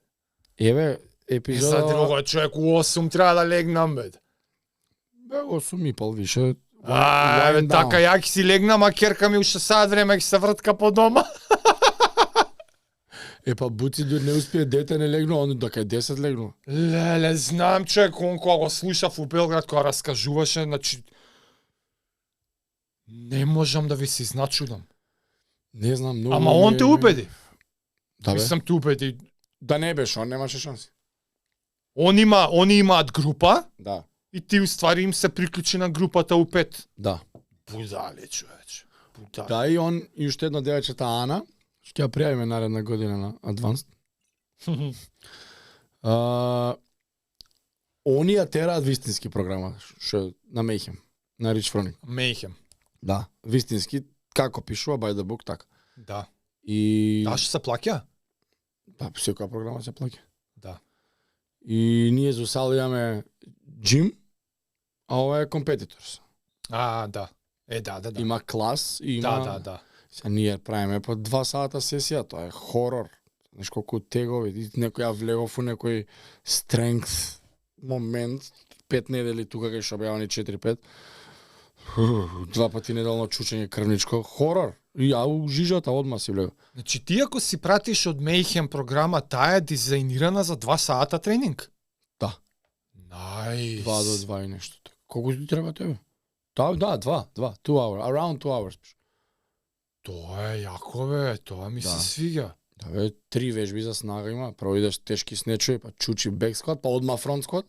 Speaker 1: Еве,
Speaker 2: За
Speaker 1: епизода...
Speaker 2: друго, човек, у 8 треба да легнам, бе.
Speaker 1: Бе, 8,5 више.
Speaker 2: А, бе,
Speaker 1: Wind down.
Speaker 2: така, ја ќе си легнам, а керка ми уште саат време ќе се вртка по дома.
Speaker 1: Е, па Буци не успие дете не легнува, он дека е 10 легнува.
Speaker 2: Леле, знам, човек, он кога го слушав у Белград, кога раскажуваше, значи... Не можам да ви се изначудам.
Speaker 1: Не знам, многу...
Speaker 2: Ама он те убеди.
Speaker 1: Да, бе.
Speaker 2: Мислам те убеди.
Speaker 1: Да не беше, он немаше шанси.
Speaker 2: Они имаат група
Speaker 1: Да.
Speaker 2: и ти уствари им се приклучи на групата у 5.
Speaker 1: Да.
Speaker 2: Будале, човече. Будале.
Speaker 1: Да, и он, и уште една девечета Ана, ќе ја пријавиме наредна година на Advanced. Они ја тераат вистински програма, што на Мейхем, на Рич Фроник.
Speaker 2: Мейхем.
Speaker 1: Да, вистински, како пишува by the book, така.
Speaker 2: Да.
Speaker 1: И...
Speaker 2: Да, што се плаќа?
Speaker 1: Да, секоја програма се плаќа.
Speaker 2: Да.
Speaker 1: И ние за Сал имаме джим, а ова е компетиторс.
Speaker 2: А, да. Да.
Speaker 1: Има клас и има...
Speaker 2: Да.
Speaker 1: Сега ние правиме по 2 сата сесија, тоа е хорор. Знаеш колку тегови, и некој ја влегов у некој strength момент, 5 недели тука кај што беа они 4-5. 2 пати неделно чучење крвничко, хорор. И ја у жижата одма си влегов.
Speaker 2: Значи ти ако си пратиш од Мейхем програма, таа е дизајнирана за 2 сата тренинг?
Speaker 1: Да.
Speaker 2: Најс.
Speaker 1: 2 до 2 и нешто. Колку ти треба тебе? Да, 2 hours, around 2 hours.
Speaker 2: Тоа е јако бе, тоа ми се свиѓа.
Speaker 1: Да бе, 3 вежби за снага има. Прво идеш тешки снечови, па чучи бек скват, па одма фронт скват.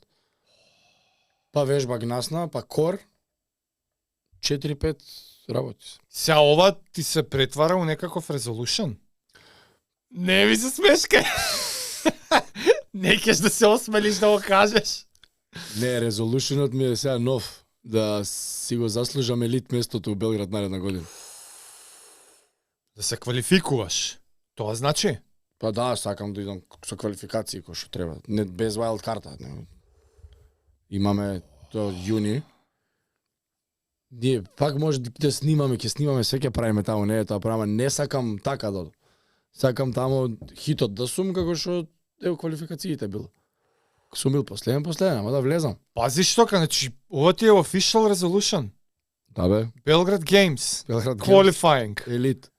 Speaker 1: Па вежба гнасна, па кор. 4-5 работи.
Speaker 2: Сега ова ти се претвара у некаков резолушен? Не ми се смешка. Не кеш да се осмелиш да го кажеш.
Speaker 1: Не, резолушенот ми е сега нов. Да си го заслужам елит местото у Белград наредна година.
Speaker 2: Да се квалификуваш. Тоа значи?
Speaker 1: Па да, сакам да идам со квалификации кој што треба. Не без wild карта. Не. Имаме до јуни. Ние пак може да снимаме, ќе снимаме, се ќе правиме таму, не е тоа права. Не сакам така да. Сакам таму хитот да сум како што е квалификациите било. Сум бил последен, ама да влезам.
Speaker 2: Пази што, значи ова ти е official resolution.
Speaker 1: Да бе.
Speaker 2: Belgrade Games.
Speaker 1: Belgrade
Speaker 2: Qualifying.
Speaker 1: Games. Елит.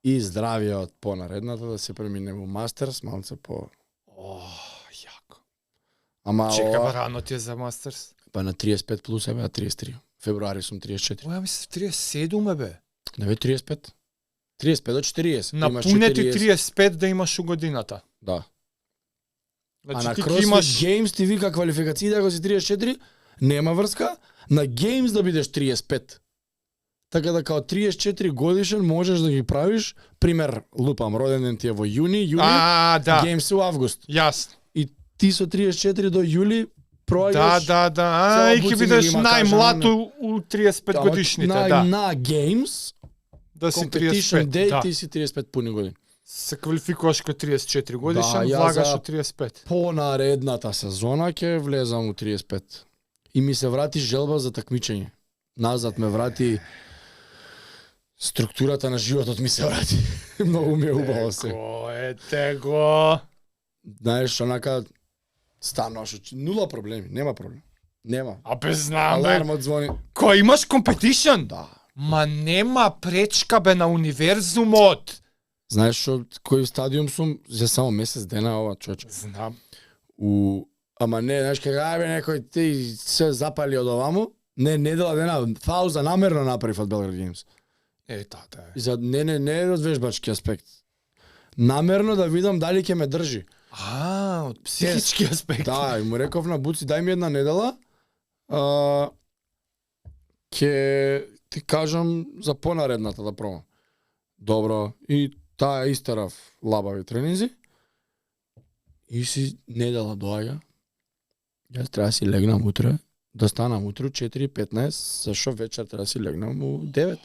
Speaker 1: И здравје од понаредната да се премине во Мастерс, малце по...
Speaker 2: Јако.
Speaker 1: Ама
Speaker 2: Чека, ба рано ти е за Мастерс?
Speaker 1: Па на 35 плюс е бе, 33. Февруари сум 34.
Speaker 2: Ја мислев 37 бе.
Speaker 1: Не бе, 35. 35 до 40.
Speaker 2: Напунети 35 да имаш у годината.
Speaker 1: Да.
Speaker 2: Значи,
Speaker 1: а на
Speaker 2: ти
Speaker 1: CrossFit
Speaker 2: имаш...
Speaker 1: Games ти вика квалификациите ако си 34, нема врска, на Games да бидеш 35. Така да као 34 годишен можеш да ги правиш, пример, лупам, роден ден ти е во јуни,
Speaker 2: да.
Speaker 1: Games у август.
Speaker 2: Јасно.
Speaker 1: И ти со 34 до јули проаѓаш.
Speaker 2: Да. И ќе бидеш најмлад у 35 годишните, да.
Speaker 1: На Games,
Speaker 2: да си
Speaker 1: competition
Speaker 2: 35,
Speaker 1: day,
Speaker 2: да.
Speaker 1: ти си 35 пуни години.
Speaker 2: Се квалификуваш кај 34 годишен,
Speaker 1: Да,
Speaker 2: влагаш
Speaker 1: за
Speaker 2: од 35.
Speaker 1: По наредната сезона ќе влезам у 35. И ми се врати желба за такмичење. Назад ме врати структурата на животот ми се врати. Многу ми е убаво се.
Speaker 2: Го.
Speaker 1: Знаеш, онака стануваш, нула проблеми, нема проблем. Нема.
Speaker 2: А без знам бе.
Speaker 1: Алармот звони.
Speaker 2: Кој имаш компетишн?
Speaker 1: Да.
Speaker 2: Ма нема пречка бе на универзумот.
Speaker 1: Знаеш што кој стадиум сум за само месец дена ова човече.
Speaker 2: Знам.
Speaker 1: Ама не, знаеш кога ајбе некој ти се запали од оваму, не недела дена пауза намерно направив од Belgrade Games.
Speaker 2: Тата е.
Speaker 1: И за не од вежбачки аспект. Намерно да видам дали ќе ме држи.
Speaker 2: Од психички аспект.
Speaker 1: Да, и му реков на Буци, дај ми една недела, ќе ти кажам за понаредната да пробам. Добро, и таа истерав лабави тренинзи, и си недела доаѓа, јас треба да си легнам утре, да станам утре 4:15, зашо вечер треба да си легнам у 9.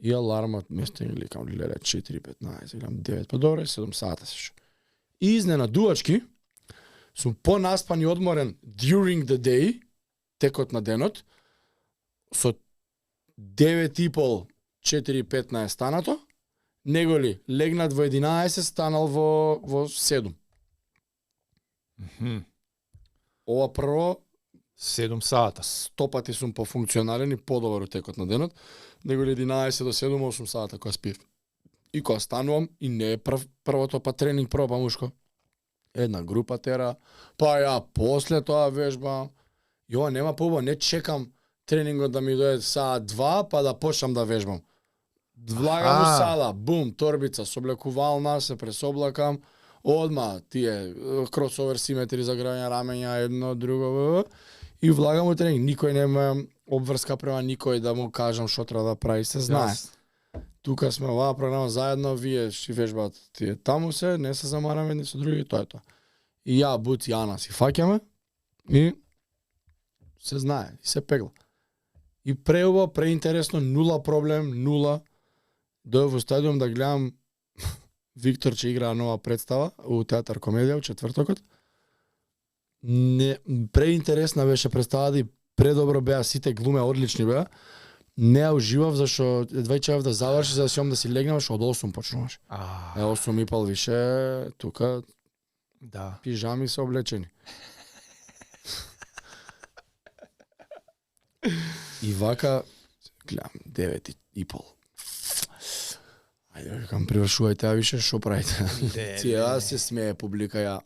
Speaker 1: И алармат место ми ликам, леле, 4:15, викам 9, па добре, 7 сата се шо. И изненадувачки, сум понаспан и одморен during the day, текот на денот, со 9:30, 4:15 станато, него ли легнат во 11, станал во 7. Ова прво
Speaker 2: 7 сата.
Speaker 1: 100 пати сум пофункционален и подобар у текот на денот, него ли 11 до 7, 8 сата кога спив. И кога станувам, и не е првото па тренинг, прво па мушко. Една група тера, па ја после тоа вежба. И ова нема поубаво, не чекам тренингот да ми дојде саат 2, па да почнам да вежбам. Влагам у сала, бум, торбица, соблекувална, се пресоблакам, одма тие кросовер симетри за грање рамења, едно, друго, и влагам у тренинг. Никој нема обврска према никој да му кажам што треба да прави, се знае. Тука сме оваа програма заедно, вие ши вежбат тие таму се, не се замараме ни со други, тоа е тоа. И ја, Буци, Ана си фаќаме и се знае, и се пегла. И преубаво, преинтересно, нула проблем, нула. Дојав во стадиум да гледам Виктор че играа нова представа у Театар Комедија у четвртокот. Не, преинтересна беше представата и предобро беа, сите глуме одлични беа. Не ја уживав зашто едва чекав да заврши за да сјом да си легнеш од 8 почнуваш. 8:30 више тука.
Speaker 2: Да.
Speaker 1: Пижами се облечени. И вака гледам 9:30. Ајде, викам, привршувајте, а више шо правите? Тие се смее публика, ја.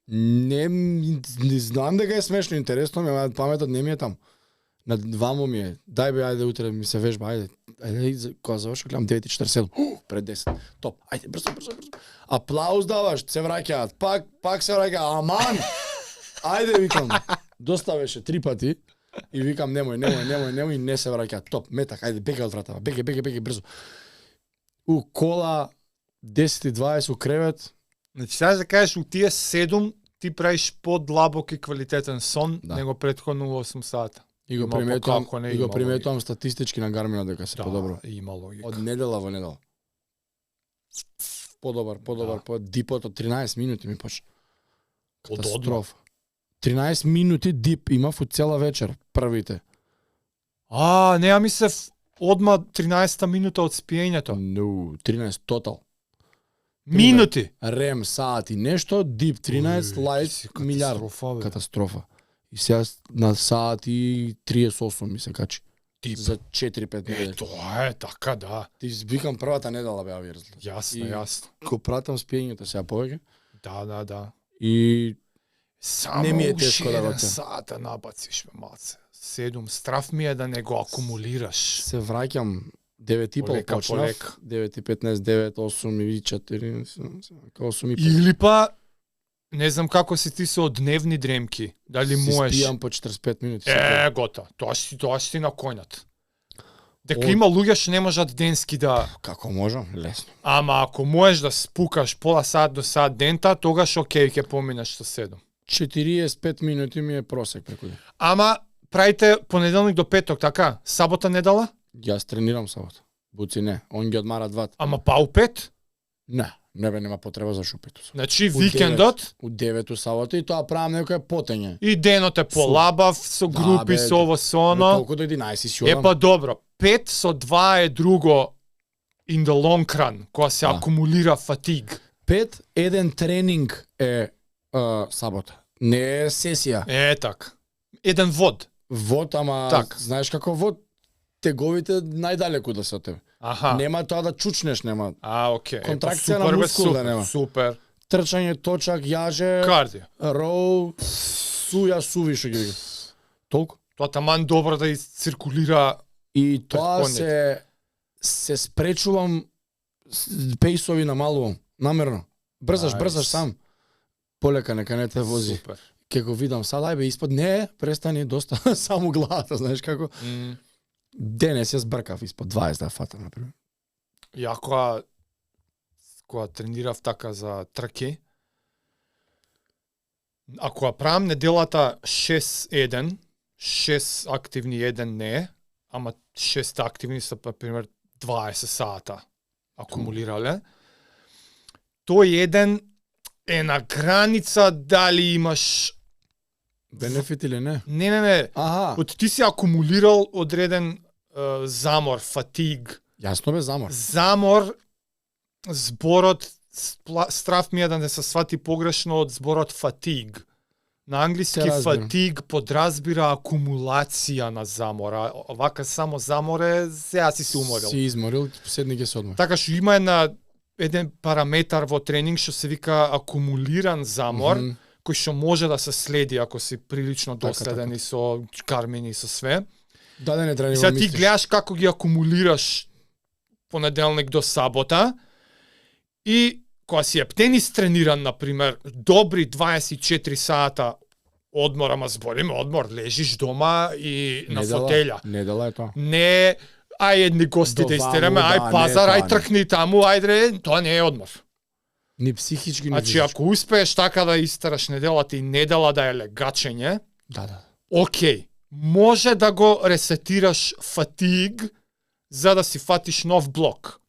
Speaker 1: Не знам дека е смешно, интересно ми, ама паметот не ми е таму. На вамо ми е. Дај бе, ајде утре ми се вежба, ајде кога заврши гледам 9:47. Пред 10. Топ. Ајде брзо. Аплауз даваш, се враќаат. Пак се враќаат. Аман. Ајде викам. Доста беше 3 пати. И викам немој, не се враќаат. Топ, метак, ајде бегај од вратава. Бегај брзо. У кола 10:20 у кревет.
Speaker 2: Значи, сега да кажеш, у тие 7 ти правиш подлабок и квалитетен сон него претходно 8 сата.
Speaker 1: И го приметувам статистички на Гармина дека се подобро.
Speaker 2: Има логика.
Speaker 1: Од недела во недела. Подобар, по дипот од 13 минути ми почна. Катастрофа. 13 минути дип имав у цела вечер, првите.
Speaker 2: Не, мислев одма 13-та минута од спиењето.
Speaker 1: No, 13 тотал.
Speaker 2: Минути.
Speaker 1: Рем сати нешто, дип 13, лайт милиард. Катастрофа. И сега на сати 38 ми се качи.
Speaker 2: Дип.
Speaker 1: За 4-5 недели.
Speaker 2: Тоа е така, да.
Speaker 1: Ти викам првата недела беа вирзли.
Speaker 2: Јасно.
Speaker 1: Ко пратам спиењето сега повеќе.
Speaker 2: Да.
Speaker 1: И
Speaker 2: само
Speaker 1: не ми е тешко да го те.
Speaker 2: сата набациш, маце. 7. Страф ми е да не го акумулираш.
Speaker 1: Се враќам 9:30 почнав. 9:15, 9, 8 и 4, 8 и 5.
Speaker 2: Или па не знам како си ти со дневни дремки. Дали можеш?
Speaker 1: Спијам по 45 минути.
Speaker 2: Гота. Тоа си на коњот. Дека има луѓе што не можат денски да...
Speaker 1: Како можам? Лесно.
Speaker 2: Ама ако можеш да спукаш пола сат до сат дента, тогаш окей ќе поминеш со 7.
Speaker 1: 45 минути ми е просек преку ден.
Speaker 2: Ама правите понеделник до петок, така? Сабота недела?
Speaker 1: Јас тренирам сабота. Буци не, он ги одмара двата.
Speaker 2: Ама па у 5?
Speaker 1: Не бе, нема потреба за шупето.
Speaker 2: Значи викендот
Speaker 1: у 9 сабота и тоа правам некое потење.
Speaker 2: И денот е полабав со групи, со ово со оно.
Speaker 1: Толку до 11 си одам.
Speaker 2: Па добро, 5 со 2 е друго in the long run, кога се акумулира фатиг.
Speaker 1: 5, еден тренинг е сабота. Не е сесија.
Speaker 2: Така. Еден вод.
Speaker 1: Вод, ама так. Знаеш како вод? Теговите најдалеку да се од тебе. Нема тоа да чучнеш, нема.
Speaker 2: Окей.
Speaker 1: Контракција на мускул да нема.
Speaker 2: Супер.
Speaker 1: Трчање, точак, јаже,
Speaker 2: кардио,
Speaker 1: роу, суја, суви што ги вика. Толку.
Speaker 2: Тоа таман добро да циркулира.
Speaker 1: И тоа се спречувам пейсови намалувам, намерно. Брзаш сам. Полека нека не те вози.
Speaker 2: Супер.
Speaker 1: Ке го видам сад, ајбе испод, не, престани доста само главата, знаеш како. Денес ја збркав испод 20 да фатам, например.
Speaker 2: Ја кога тренирав така за траке, ако ја правам неделата 6-1, 6 активни 1 не, ама 6 активни са, например, 20 сата акумулирале, тој еден е на граница дали имаш
Speaker 1: бенефит или не?
Speaker 2: Не. Од ти си акумулирал одреден замор, фатиг.
Speaker 1: Јасно бе, замор.
Speaker 2: Замор, зборот, страф ми е да не се свати погрешно од зборот фатиг. На англиски фатиг подразбира акумулација на замора. Вака само замор е, сега си се уморил.
Speaker 1: Си изморил, седни ги се одмор.
Speaker 2: Така што има еден параметар во тренинг што се вика акумулиран замор, кој што може да се следи ако си прилично доследен и со Garmin и со све.
Speaker 1: Да не тренирам.
Speaker 2: Сега ти гледаш како ги акумулираш понеделник до сабота и кога си ептенис трениран, например, добри 24 сата одмор, ама збориме одмор, лежиш дома и на фотелја.
Speaker 1: Недела е тоа.
Speaker 2: Не, едни гости да истереме, пазар, тркни таму, тоа не е одмор.
Speaker 1: Ни психички, ни
Speaker 2: физички. Ако успееш така да истераш неделата и недела да е легачење, окей, може да го ресетираш фатиг за да си фатиш нов блок.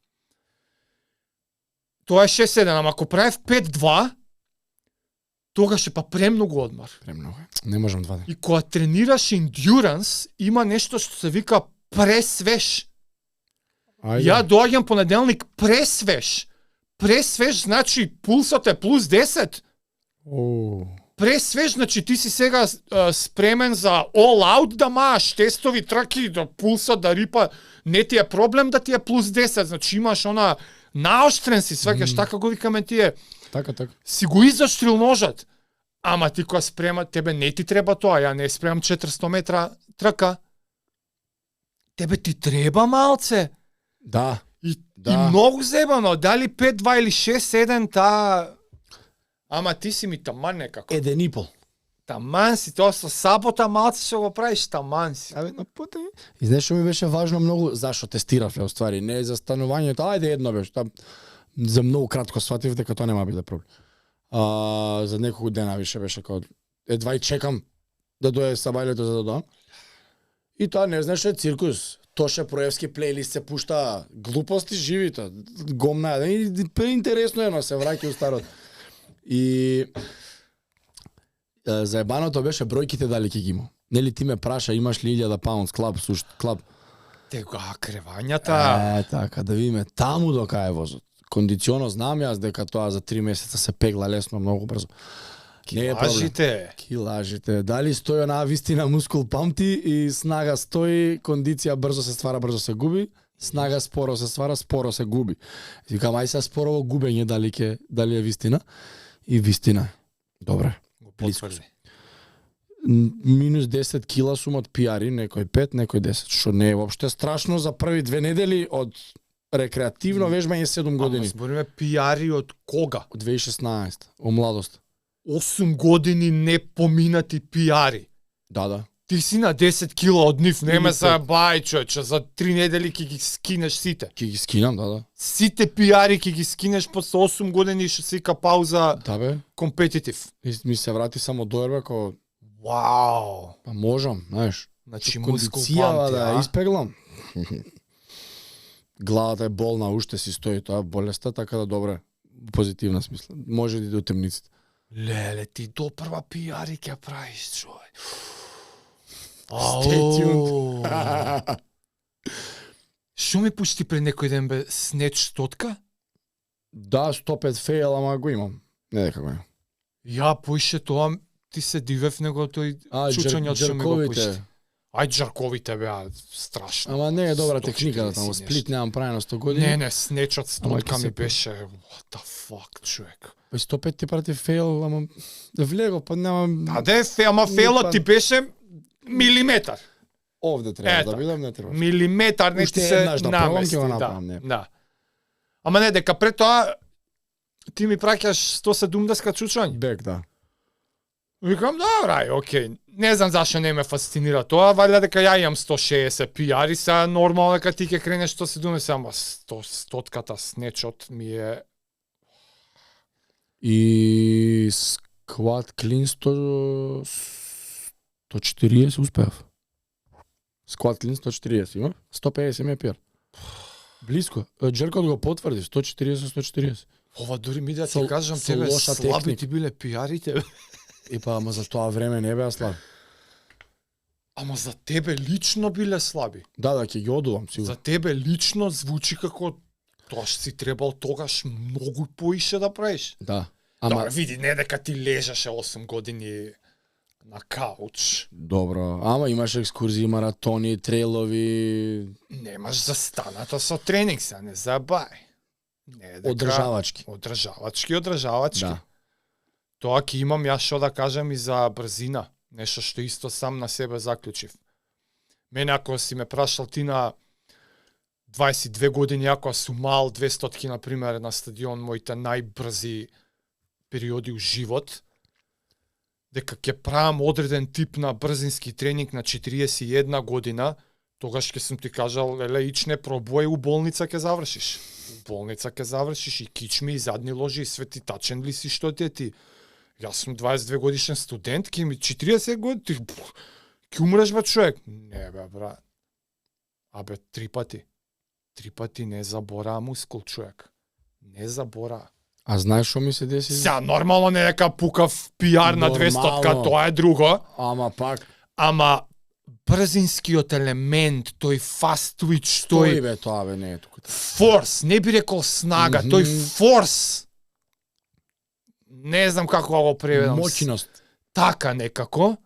Speaker 2: Тоа е 6-7, ама ако правев 5-2, тогаш е па премногу одмор.
Speaker 1: Премногу. Не можам 2 дена.
Speaker 2: И кога тренираш endurance, има нешто што се вика пресвеж. Ја доаѓам понеделник пресвеж. Пресвеж значи пулсот е плюс 10. Пресвеж значи ти си сега спремен за all out да мааш тестови траки, да пулсот да рипа. Не ти е проблем да ти е плюс 10, значи имаш она наоштрен си, сваќаш, така го викаме тие.
Speaker 1: Така.
Speaker 2: Си го изоштрил ножот. Ама ти кога спрема, тебе не ти треба тоа, ја не спремам 400 метра трака. тебе ти треба малце.
Speaker 1: Да.
Speaker 2: И многу зебано, дали 5-2 или 6-7 Ама ти си ми таман некако.
Speaker 1: 1,5.
Speaker 2: Таман си, тоа со сабота малце што го правиш, таман си.
Speaker 1: Абе, на пута. И знаеш што ми беше важно многу, зашо тестиравме уствари, не за станувањето, ајде едно беше, там за многу кратко сватив дека тоа нема биде проблем. За неколку дена више беше како едва и чекам да дое сабајлето за да доам. И тоа не знаеше циркус. Тоше Проевски плейлист се пушта глупости живите. Гомна и преинтересно едно се враќа у старот. И заебаното беше бројките дали ќе ги има. Нели ти ме праша имаш ли 1000 pounds клаб, клаб.
Speaker 2: Тега кревањата.
Speaker 1: Така да видиме таму до кај возот. Кондиционо знам јас дека тоа за 3 месеца се пегла лесно многу брзо. Килажите. Дали стои онаа вистина мускул памти и снага стои, кондиција брзо се ствара, брзо се губи, снага споро се ствара, споро се губи. Викам ај се спорово губење дали е вистина и вистина. Добре.
Speaker 2: Потврди.
Speaker 1: Минус 10 кила сум од пијари, некој 5, некој 10, што не е воопште страшно за први 2 недели од рекреативно вежбање 7 години.
Speaker 2: Ама збориме пијари од кога?
Speaker 1: Од 2016, о младост.
Speaker 2: 8 години не поминати пијари.
Speaker 1: Да.
Speaker 2: Ти си на 10 кила од нив, нема се бај човече, за 3 недели ќе ги скинеш сите.
Speaker 1: Ќе ги скинам, да.
Speaker 2: Сите пијари ќе ги скинеш после 8 години што си ка пауза.
Speaker 1: Да бе.
Speaker 2: Компетитив.
Speaker 1: Ми се врати само доерба како
Speaker 2: вау.
Speaker 1: Па можам, знаеш.
Speaker 2: Значи мускул
Speaker 1: памти, да испеглам. Главата е болна, уште си стои тоа болеста, така да добре, позитивна смисла. Може да иде у темниците.
Speaker 2: Леле, ти до прва пијари ќе правиш, човек.
Speaker 1: Stay tuned.
Speaker 2: Шо ми пушти пред некој ден бе снеч стотка?
Speaker 1: Да, 105 фейл, ама го имам. Не дека го имам.
Speaker 2: Ја поише тоа, ти се дивев него тој чучањот што ми го пушти. Ај джарковите беа страшно.
Speaker 1: Ама не е добра техника да таму сплит немам правено 100 години.
Speaker 2: Не, снечот стотка ми беше what the fuck, човек.
Speaker 1: Па 105 ти прати фейл, ама да влего, па нема.
Speaker 2: А де ама фейлот ти беше милиметар.
Speaker 1: Овде треба да бидам, не треба.
Speaker 2: Милиметар не ти се намести, да. Ама не, дека пред тоа ти ми праќаш 170 чучање.
Speaker 1: Бек, да.
Speaker 2: Викам, добра, окей. Не знам зашто не ме фасцинира тоа, валја дека ја имам 160 пијари, сега нормално дека ти ќе кренеш 170, ама 100-ката снечот ми е...
Speaker 1: И скват клин 140 успеав. Скват клин 140 има, 150 ме пијар. Близко. Джеркот го потврди, 140-140.
Speaker 2: Ова дури ми да ти кажам, тебе слаби ти биле пијарите.
Speaker 1: И па, ама за тоа време не беа слаби.
Speaker 2: Ама за тебе лично биле слаби?
Speaker 1: Да, ќе ги одувам, сигурно.
Speaker 2: За тебе лично звучи како тоа што си требал тогаш многу поише да правиш.
Speaker 1: Да.
Speaker 2: Ама да, види, не дека ти лежаше 8 години на кауч.
Speaker 1: Добро, ама имаш екскурзии, маратони, трейлови.
Speaker 2: Немаш застанато со тренинг, се не забај. Не дека
Speaker 1: одржавачки.
Speaker 2: Одржавачки. Да. Тоа ќе имам јас што да кажам и за брзина, нешто што исто сам на себе заклучив. Мене ако си ме прашал ти на 22 години, ако сум мал 200 на пример на стадион, моите најбрзи периоди у живот, дека ќе правам одреден тип на брзински тренинг на 41 година, тогаш ќе сум ти кажал, еле ич не пробуј, у болница ќе завршиш. У болница ќе завршиш и кичми, и задни ложи, и свети тачен ли си, што ти е ти? Јас сум 22 годишен студент, ќе ми 40 години, ти ќе умреш бе човек. Не бе, брат. Абе, 3 пати. 3 пати не забора мускул човек. Не забора.
Speaker 1: А знаеш што ми се деси?
Speaker 2: Сега, нормално не дека пукав пијар на 200-ка, тоа е друго.
Speaker 1: Ама пак.
Speaker 2: Ама брзинскиот елемент, тој fast twitch,
Speaker 1: тој бе тоа бе, не е тука.
Speaker 2: Форс, не би рекол снага, тој форс. Не знам како го преведам.
Speaker 1: Моќност.
Speaker 2: Така некако.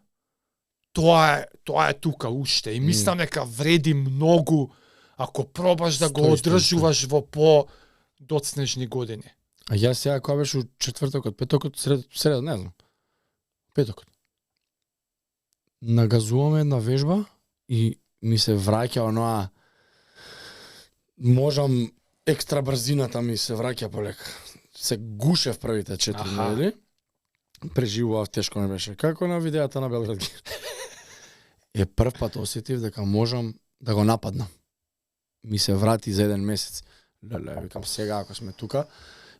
Speaker 2: Тоа е тука уште и мислам дека вреди многу ако пробаш да го одржуваш во по доцнежни години.
Speaker 1: А јас сега кога беше у четвртокот, петокот, среда, не знам. Петокот. Нагазуваме една вежба и ми се враќа оноа, можам, екстра брзината ми се враќа полека. Се гушев првите 4 недели. Преживував, тешко не беше. Како на видеата на Белград Геймс. Прв пат осетив дека можам да го нападнам. Ми се врати за 1 месец. Леле, викам сега ако сме тука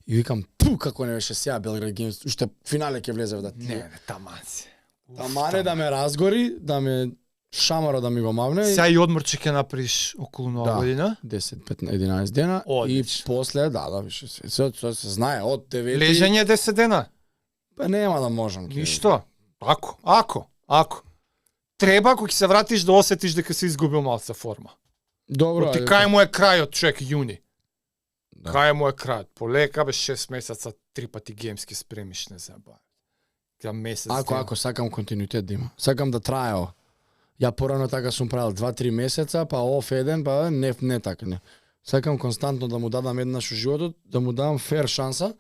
Speaker 1: и викам како не беше сега Белград Геймс, уште финале ќе влезе да
Speaker 2: Не, таман си.
Speaker 1: Тамане да ме разгори, да ме шамара да ми го мавне.
Speaker 2: Сега и одморче ќе направиш околу нова година.
Speaker 1: 10, 15, 11 дена.
Speaker 2: Одлично.
Speaker 1: И после, више се знае, од 9...
Speaker 2: Лежање 10 дена?
Speaker 1: Па нема да можам.
Speaker 2: Ништо. Ако. Треба, ако ќе се вратиш да осетиш дека си изгубил малца форма.
Speaker 1: Добро.
Speaker 2: Ти кај му е крајот, човек, јуни. Да. Кај му е крајот. Полека бе 6 месеца, 3 пати геймски спремиш, не забавя. За месец.
Speaker 1: Ако сакам континуитет да има. Сакам да трае ова. Ја порано така сум правил 2-3 месеца, па оф еден, па не така не. Сакам константно да му дадам еднаш у животот, да му дадам фер шанса.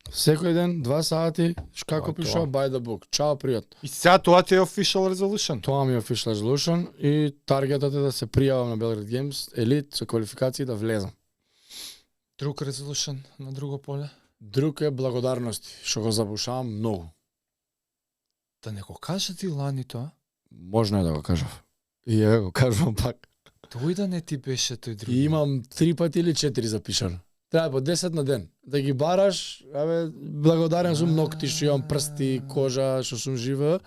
Speaker 1: Секој ден 2 сати, како пишува by the book. Чао, пријатно.
Speaker 2: И сега тоа ти е official resolution.
Speaker 1: Тоа ми е official resolution и таргетот е да се пријавам на Belgrade Games Elite со квалификации да влезам.
Speaker 2: Друг resolution на друго поле?
Speaker 1: Друг е благодарности, што го забушавам многу.
Speaker 2: Да не го кажа ти лани тоа?
Speaker 1: Можно е да го кажав. И ја го кажувам пак.
Speaker 2: Тој да не ти беше тој друг.
Speaker 1: И имам 3 пати или 4 запишано. Треба по 10 на ден. Да ги бараш, благодарен сум ногти што имам прсти, кожа, што сум жива.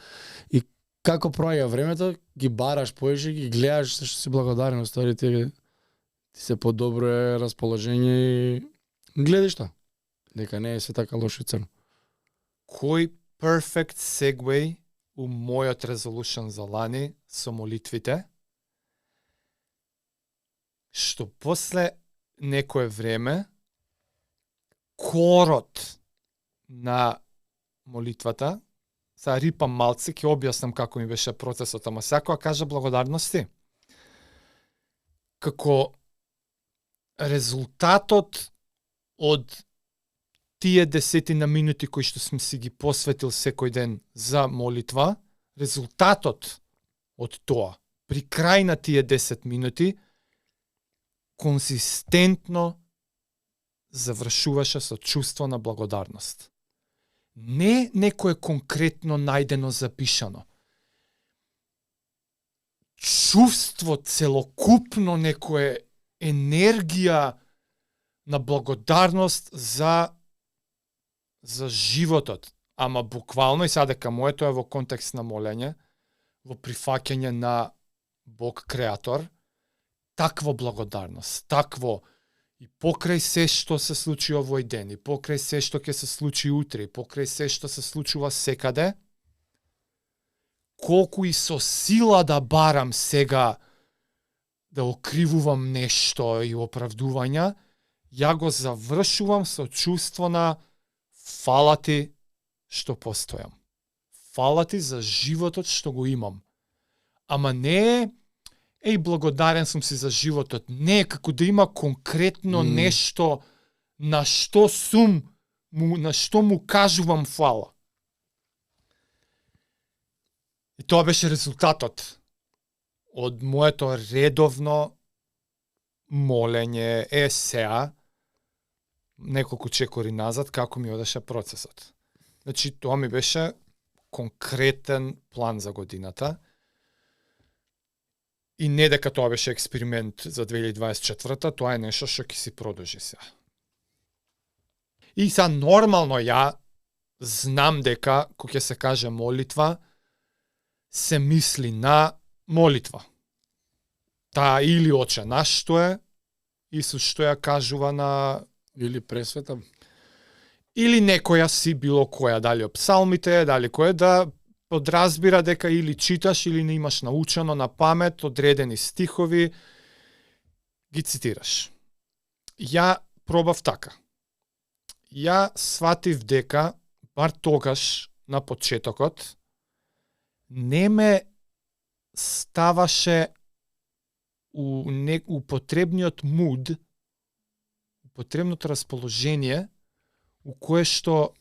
Speaker 1: И како проаѓа времето, ги бараш поише, ги гледаш што си благодарен, устари ти се подобро е расположение и гледаш тоа. Дека не е се така лошо и црно.
Speaker 2: Кој perfect segue у мојот resolution за лани со молитвите, што после некое време корот на молитвата, са рипам малце, ќе објаснам како ми беше процесот, ама секоја кажа благодарности. Како резултатот од тие 10 минути кои што сум си ги посветил секој ден за молитва, резултатот од тоа, при крај на тие 10 минути, консистентно завршуваше со чувство на благодарност. Не некое конкретно најдено запишано. Чувство целокупно, некое енергија на благодарност за животот. Ама буквално, и сега дека моето е во контекст на молење, во прифаќање на Бог Креатор, такво благодарност, такво и покрај се што се случи овој ден, и покрај се што ќе се случи утре, и покрај се што се случува секаде, колку и со сила да барам сега да окривувам нешто и оправдувања, ја го завршувам со чувство на фала ти што постојам. Фала ти за животот што го имам. Ама не е благодарен сум си за животот. Не, како да има конкретно нешто на што на што му кажувам фала. И тоа беше резултатот од моето редовно молење сега, неколку чекори назад, како ми одеше процесот. Значи, тоа ми беше конкретен план за годината. И не дека тоа беше експеримент за 2024-та, тоа е нешто што ќе си продолжи сега. И сега нормално ја знам дека, кога ќе се каже молитва, се мисли на молитва. Таа или Оче наш што е, Исус што ја кажува на...
Speaker 1: Или пресвета.
Speaker 2: Или некоја си било која, дали од псалмите, дали која, да подразбира дека или читаш, или не имаш научено на памет, одредени стихови, ги цитираш. Ја пробав така. Ја сватив дека, бар тогаш, на почетокот, не ме ставаше у потребниот муд, потребното расположение, у кое што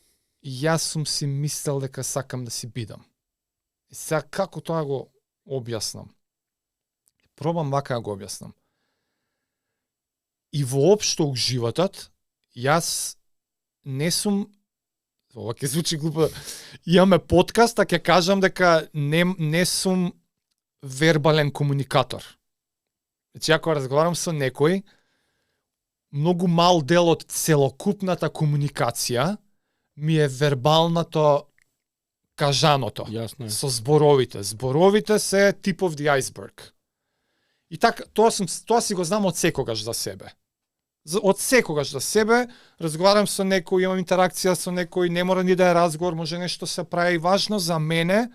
Speaker 2: јас сум си мислел дека сакам да си бидам. И сега како тоа го објаснам? пробам вака да го објаснам. И воопшто у животот, јас не сум, ова ќе звучи глупо, имаме подкаст, а ќе кажам дека не сум вербален комуникатор. Значи, ако разговарам со некој, многу мал дел од целокупната комуникација ми е вербалното кажаното.
Speaker 1: Јасно е.
Speaker 2: Со зборовите. Зборовите се tip of the iceberg. И така, тоа си го знам од секогаш за себе. Од секогаш за себе, разговарам со некој, имам интеракција со некој, не мора ни да е разговор, може нешто се прави важно за мене.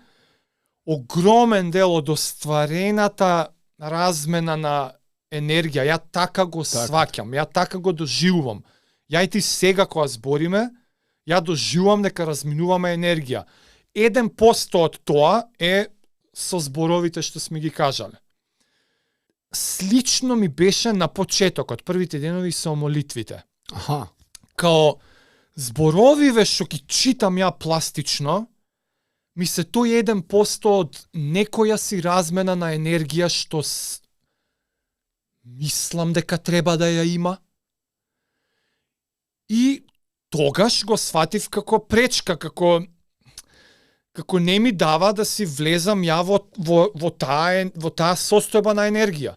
Speaker 2: Огромен дел од остварената размена на енергија, ја така го сваќам, ја така го доживувам. Ја и ти сега кога збориме, ја доживувам дека разминуваме енергија. 1% од тоа е со зборовите што сме ги кажале. Слично ми беше на почетокот, првите денови со молитвите.
Speaker 1: Аха.
Speaker 2: Као зборовиве што ги читам ја пластично, ми се тој 1% од некоја си размена на енергија што мислам дека треба да ја има. И тогаш го сватив како пречка, како не ми дава да си влезам ја во таа состојба на енергија.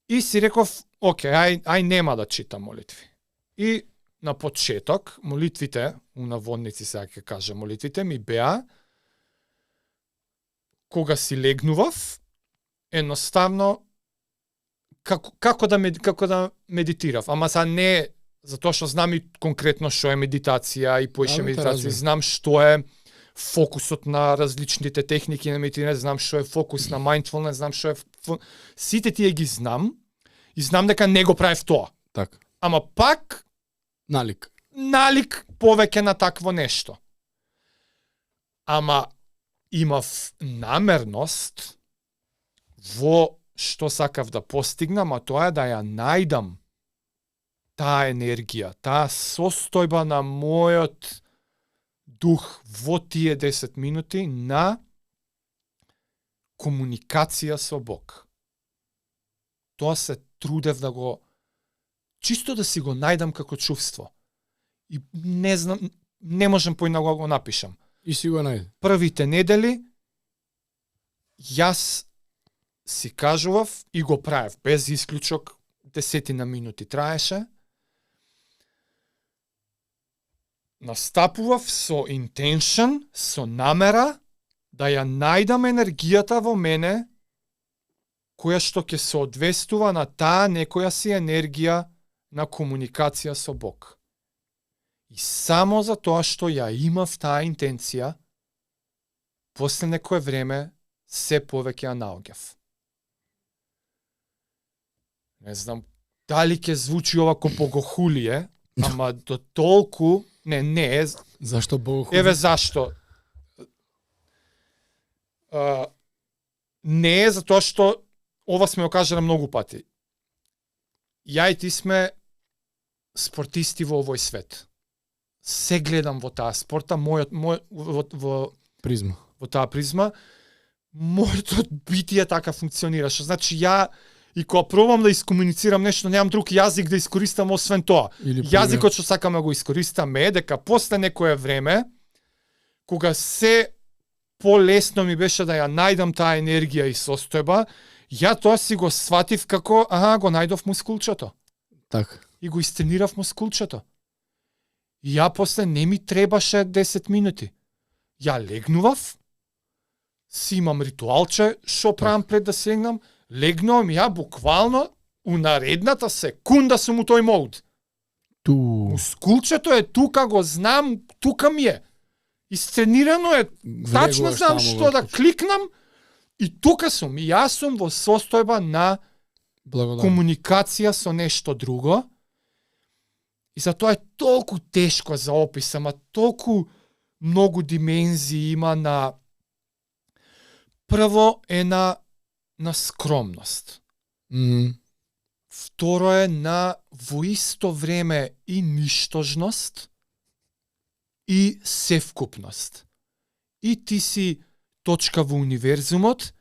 Speaker 2: И си реков, окей, ај нема да читам молитви. И на почеток, молитвите, у наводници сега ќе кажа, молитвите ми беа, кога си легнував, едноставно, како да медитирав. Ама са не, затоа што знам и конкретно што е медитација и поише медитација, знам што е фокусот на различните техники на медитирање, знам што е фокус на mindfulness, знам што е сите тие ги знам и знам дека не го правев тоа.
Speaker 1: Така.
Speaker 2: Ама пак
Speaker 1: налик
Speaker 2: повеќе на такво нешто. Ама имав намерност во што сакав да постигнам, а тоа е да ја најдам таа енергија, таа состојба на мојот дух во тие 10 минути на комуникација со Бог. Тоа се трудев да го, чисто да си го најдам како чувство. И не знам, не можам поинаку да го напишам.
Speaker 1: И си го најде.
Speaker 2: Првите недели, јас си кажував и го правев, без исклучок, 10 минути траеше. Настапував со intention, со намера, да ја најдам енергијата во мене, која што ќе соодветствува на таа некоја си енергија на комуникација со Бог. И само за тоа што ја имав таа интенција, после некое време, се повеќе ја наоѓав. Не знам дали ќе звучи ова ко богохулие, ама до толку не е.
Speaker 1: Зашто богохулие?
Speaker 2: Еве зашто. Не е затоа што ова сме го кажале многу пати. Ја и ти сме спортисти во овој свет. Се гледам во таа спорта, во
Speaker 1: призма.
Speaker 2: Во таа призма, моето битие така функционира. Што значи ја и кога пробам да искомуницирам нешто, немам друг јазик да искористам освен тоа. Јазикот што сакам да го искористам е дека после некое време, кога се полесно ми беше да ја најдам таа енергија и состојба, ја тоа си го сватив како, го најдов мускулчето.
Speaker 1: Така.
Speaker 2: И го истренирав мускулчето. И ја после не ми требаше 10 минути. Ја легнував, си имам ритуалче, што правам пред да сегнам, легнувам, ја буквално у наредната секунда сум у тој мод. Мускулчето е тука, го знам, тука ми е. Истренирано е, тачно знам што да кликнам и тука сум. И јас сум во состојба на комуникација со нешто друго. И затоа е толку тешко за опис, ама толку многу димензии има на... Прво е на скромност. Второ е на во исто време и ништожност и севкупност. И ти си точка во универзумот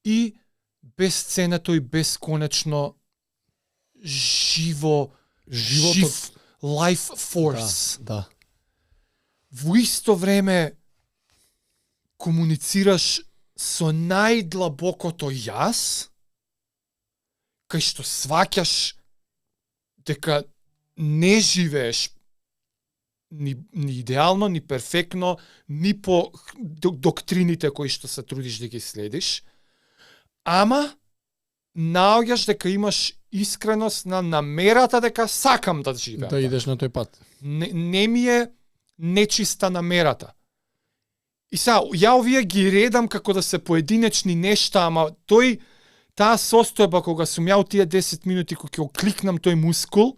Speaker 2: и безценето и безконечно жив life force.
Speaker 1: Да.
Speaker 2: Во исто време комуницираш со најдлабокото јас, кај што сваќаш дека не живееш ни идеално, ни перфектно, ни по доктрините кои што се трудиш да ги следиш, ама наоѓаш дека имаш искреност на намерата дека сакам да живеам.
Speaker 1: Да идеш на тој пат.
Speaker 2: Не ми е нечиста намерата. И сега, ја овие ги редам како да се поединечни нешта, ама таа состојба кога сум ја тие 10 минути кога ќе окликнам тој мускул,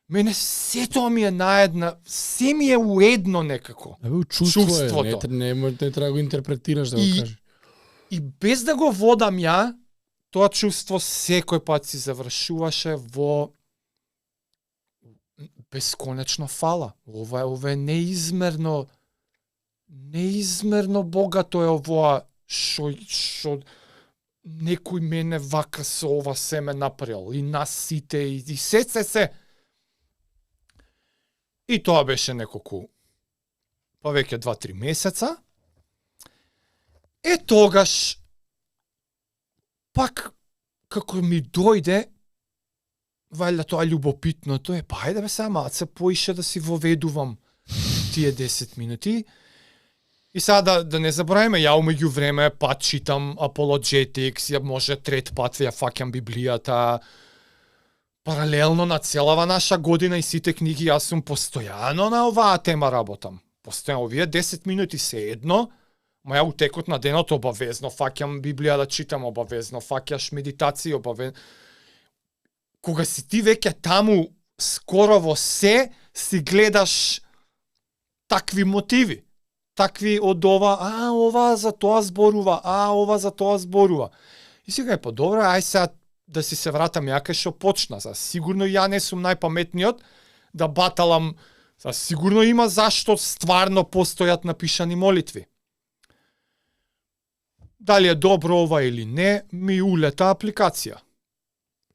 Speaker 2: мене сето ми е наедна, се ми е уедно некако.
Speaker 1: Чувството. Не треба го интерпретираш да го кажеш.
Speaker 2: И без да го водам ја, тоа чувство секој пат си завршуваше во бесконечно фала. Ова е неизмерно богато е овоа што некој мене вака со ова семе направил, и нас сите, и се. И тоа беше неколку, повеќе 2-3 месеца. Тогаш, пак, како ми дојде, вајда тоа љубопитното е, ајде бе сега малце поише да си воведувам тие 10 минути. И сега да не забораваме, ја умеѓу време пат читам Apologetics, ја може трет пат ја фаќам Библијата. Паралелно на целава наша година и сите книги, јас сум постојано на оваа тема работам. Постојано, овие 10 минути се едно, ма ја утекот на денот обавезно фаќам Библија да читам, обавезно фаќаш медитација, обавезно. Кога си ти веќе таму скоро во се, си гледаш такви мотиви. Такви од ова за тоа зборува, ова за тоа зборува. И сега е подобро, ај сега да си се вратам ја кај што почна. Сигурно ја не сум најпаметниот да баталам. Сигурно има зашто стварно постојат напишани молитви. Дали е добро ова или не, ми улета апликација.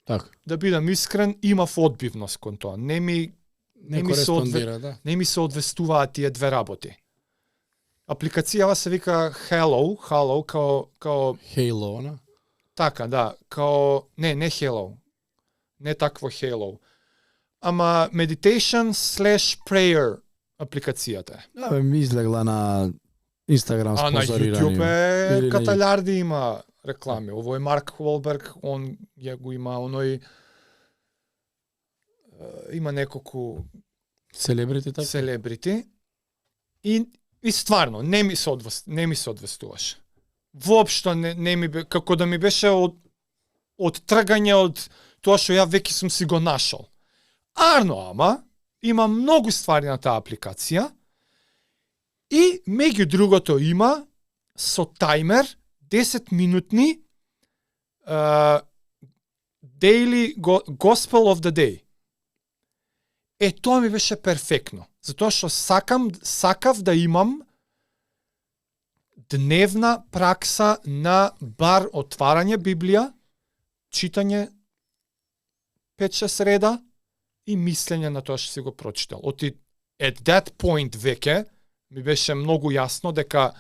Speaker 1: Так.
Speaker 2: Да бидам искрен, имав одбивност кон тоа. Не ми се одвестуваат тие две работи. Апликацијава се вика Hello, као
Speaker 1: Halo, на?
Speaker 2: Така, да, као не Hello. Не такво Halo. Ама meditation/prayer апликацијата.
Speaker 1: Да, ми излегла на Instagram спонзорирани.
Speaker 2: На YouTube каталарди има реклами. Ово е Марк Уолберг, он ја го има оној има неколку селебрити и стварно не ми се одвестуваше. Воопшто не ми како да ми беше од тргање од тоа што ја веќе сум си го нашол. Ама има многу ствари на таа апликација и меѓу другото има со тајмер 10 минутни daily gospel of the day. Тоа ми беше перфектно, затоа што сакав да имам дневна пракса на бар отварање Библија, читање 5-6 реда и мислење на тоа што си го прочитал. At that point веќе ми беше многу јасно дека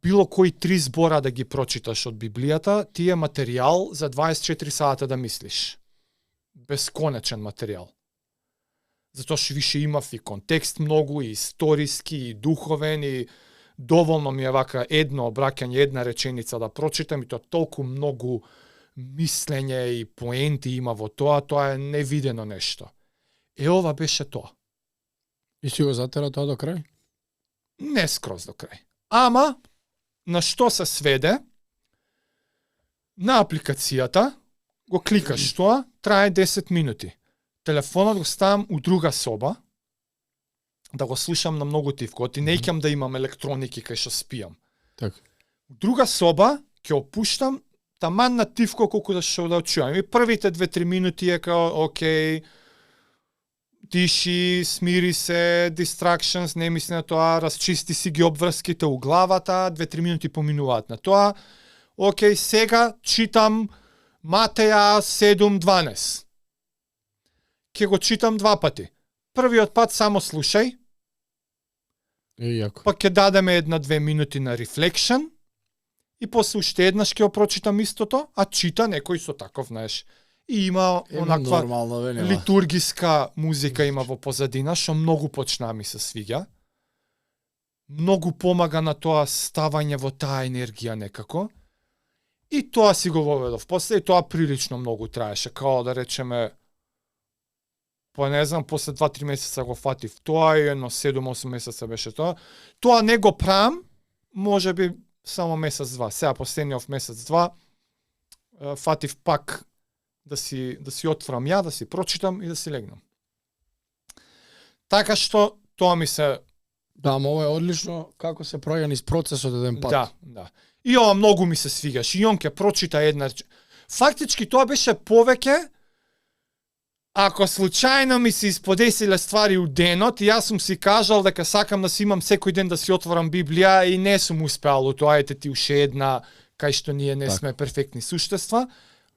Speaker 2: било кои 3 збора да ги прочиташ од Библијата, ти е материјал за 24 сата да мислиш. Бесконечен материјал. Затоа што више имав и контекст многу, и историски, и духовен, и доволно ми е вака едно обраќање, една реченица да прочитам, и тоа толку многу мислење и поенти има во тоа е невидено нешто. Ова беше тоа.
Speaker 1: И си го затера тоа до крај?
Speaker 2: Не скроз до крај. Ама, на што се сведе? На апликацијата го кликаш тоа, трае 10 минути. Телефонот го ставам у друга соба, да го слушам на многу тивко, не икам да имам електроники кај што спијам.
Speaker 1: Так.
Speaker 2: У друга соба ќе опуштам таман на тивко колку да што да чујам. И првите 2-3 минути е као, окей, диши, смири се, distractions, не мисли на тоа, расчисти си ги обврските у главата, 2-3 минути поминуваат на тоа. окей, сега читам Матеја 7:12. Ке го читам 2 пати. Првиот пат само слушај,
Speaker 1: Јако.
Speaker 2: па ќе дадеме 1-2 минути на reflection и после уште еднаш ќе го прочитам истото, а чита некој со таков, знаеш. И има онаква
Speaker 1: нормално, нема.
Speaker 2: литургиска музика има во позадина, што многу почна ми се свиѓа. Многу помага на тоа ставање во таа енергија некако. И тоа си го воведов. После и тоа прилично многу траеше, као да речеме, па не знам, после 2-3 месеца го фатив тоа и едно 7-8 месеца беше тоа. Тоа не го правам, може би само месец-два. Сега последниот месец-два фатив пак да си отворам ја, да си прочитам и да си легнам. Така што тоа ми се...
Speaker 1: Да, ама ова е одлично како се проја низ процесот еден пат.
Speaker 2: Да. И ова многу ми се свигаш. И он ќе прочита една... Фактички тоа беше повеќе ако случајно ми се исподесиле ствари у денот, и јас сум си кажал дека сакам да си имам секој ден да си отворам Библија и не сум успеал у тоа, ете ти уште една, кај што ние не сме перфектни суштества,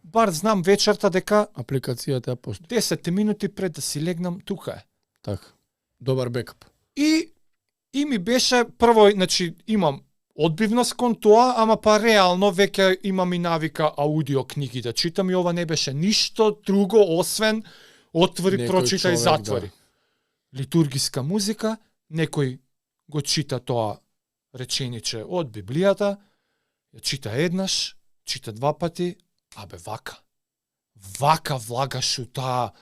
Speaker 2: бар знам вечерта дека
Speaker 1: апликацијата ја постои.
Speaker 2: 10 минути пред да си легнам тука е.
Speaker 1: Така. Добар бекап.
Speaker 2: И ми беше прво, значи имам одбивност кон тоа, ама па реално веќе имам и навика аудио книги да читам и ова не беше ништо друго освен отвори,
Speaker 1: некој
Speaker 2: прочита и
Speaker 1: човек,
Speaker 2: затвори. Да. Литургиска музика, некој го чита тоа речениче од Библијата, ја чита еднаш, чита 2 пати, абе вака влагаш у таа,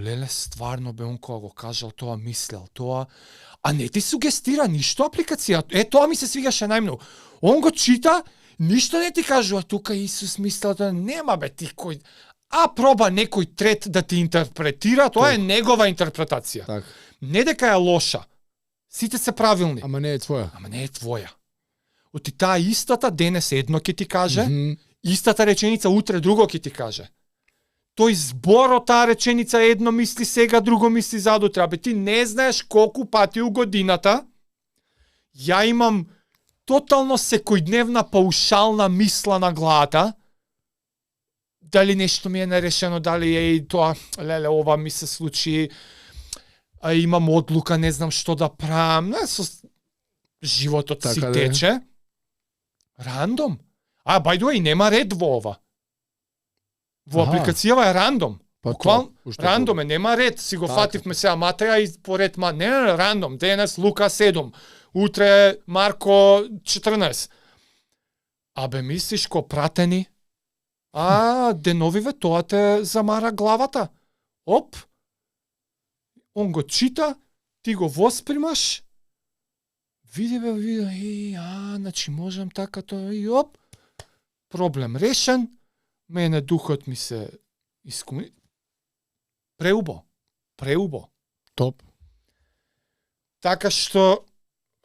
Speaker 2: леле, стварно бе он кога го кажал тоа, мислел тоа, а не ти сугестира ништо апликација. Тоа ми се свигаше најмногу. Он го чита, ништо не ти кажува, тука Исус мислел да нема бе ти кој, а проба некој трет да ти интерпретира, тоа е негова интерпретација.
Speaker 1: Так.
Speaker 2: Не дека е лоша. Сите се правилни.
Speaker 1: Ама не е твоја.
Speaker 2: Ама не е твоја. Оти таа истата денес едно ќе ти каже, истата реченица утре друго ќе ти каже. Тој збор од таа реченица едно мисли сега, друго мисли задутре. Абе ти не знаеш колку пати у годината ја имам тотално секојдневна паушална мисла на главата, дали нешто ми е нерешено, дали тоа, леле, ова ми се случи, имам одлука, не знам што да правам, со животот така си тече. Рандом. By the way, нема ред во ова. Во апликацијава е рандом. Буквално рандом е, нема ред. Си го фативме сега Матеја и поред не, рандом. Денес Лука 7, утре Марко 14. Абе мислиш ко пратени? Деновиве тоа те замара главата. Оп. Он го чита, ти го воспримаш. Види, значи можам така тоа и оп. Проблем решен. Мене духот ми се искуми. Преубо.
Speaker 1: Топ.
Speaker 2: Така што,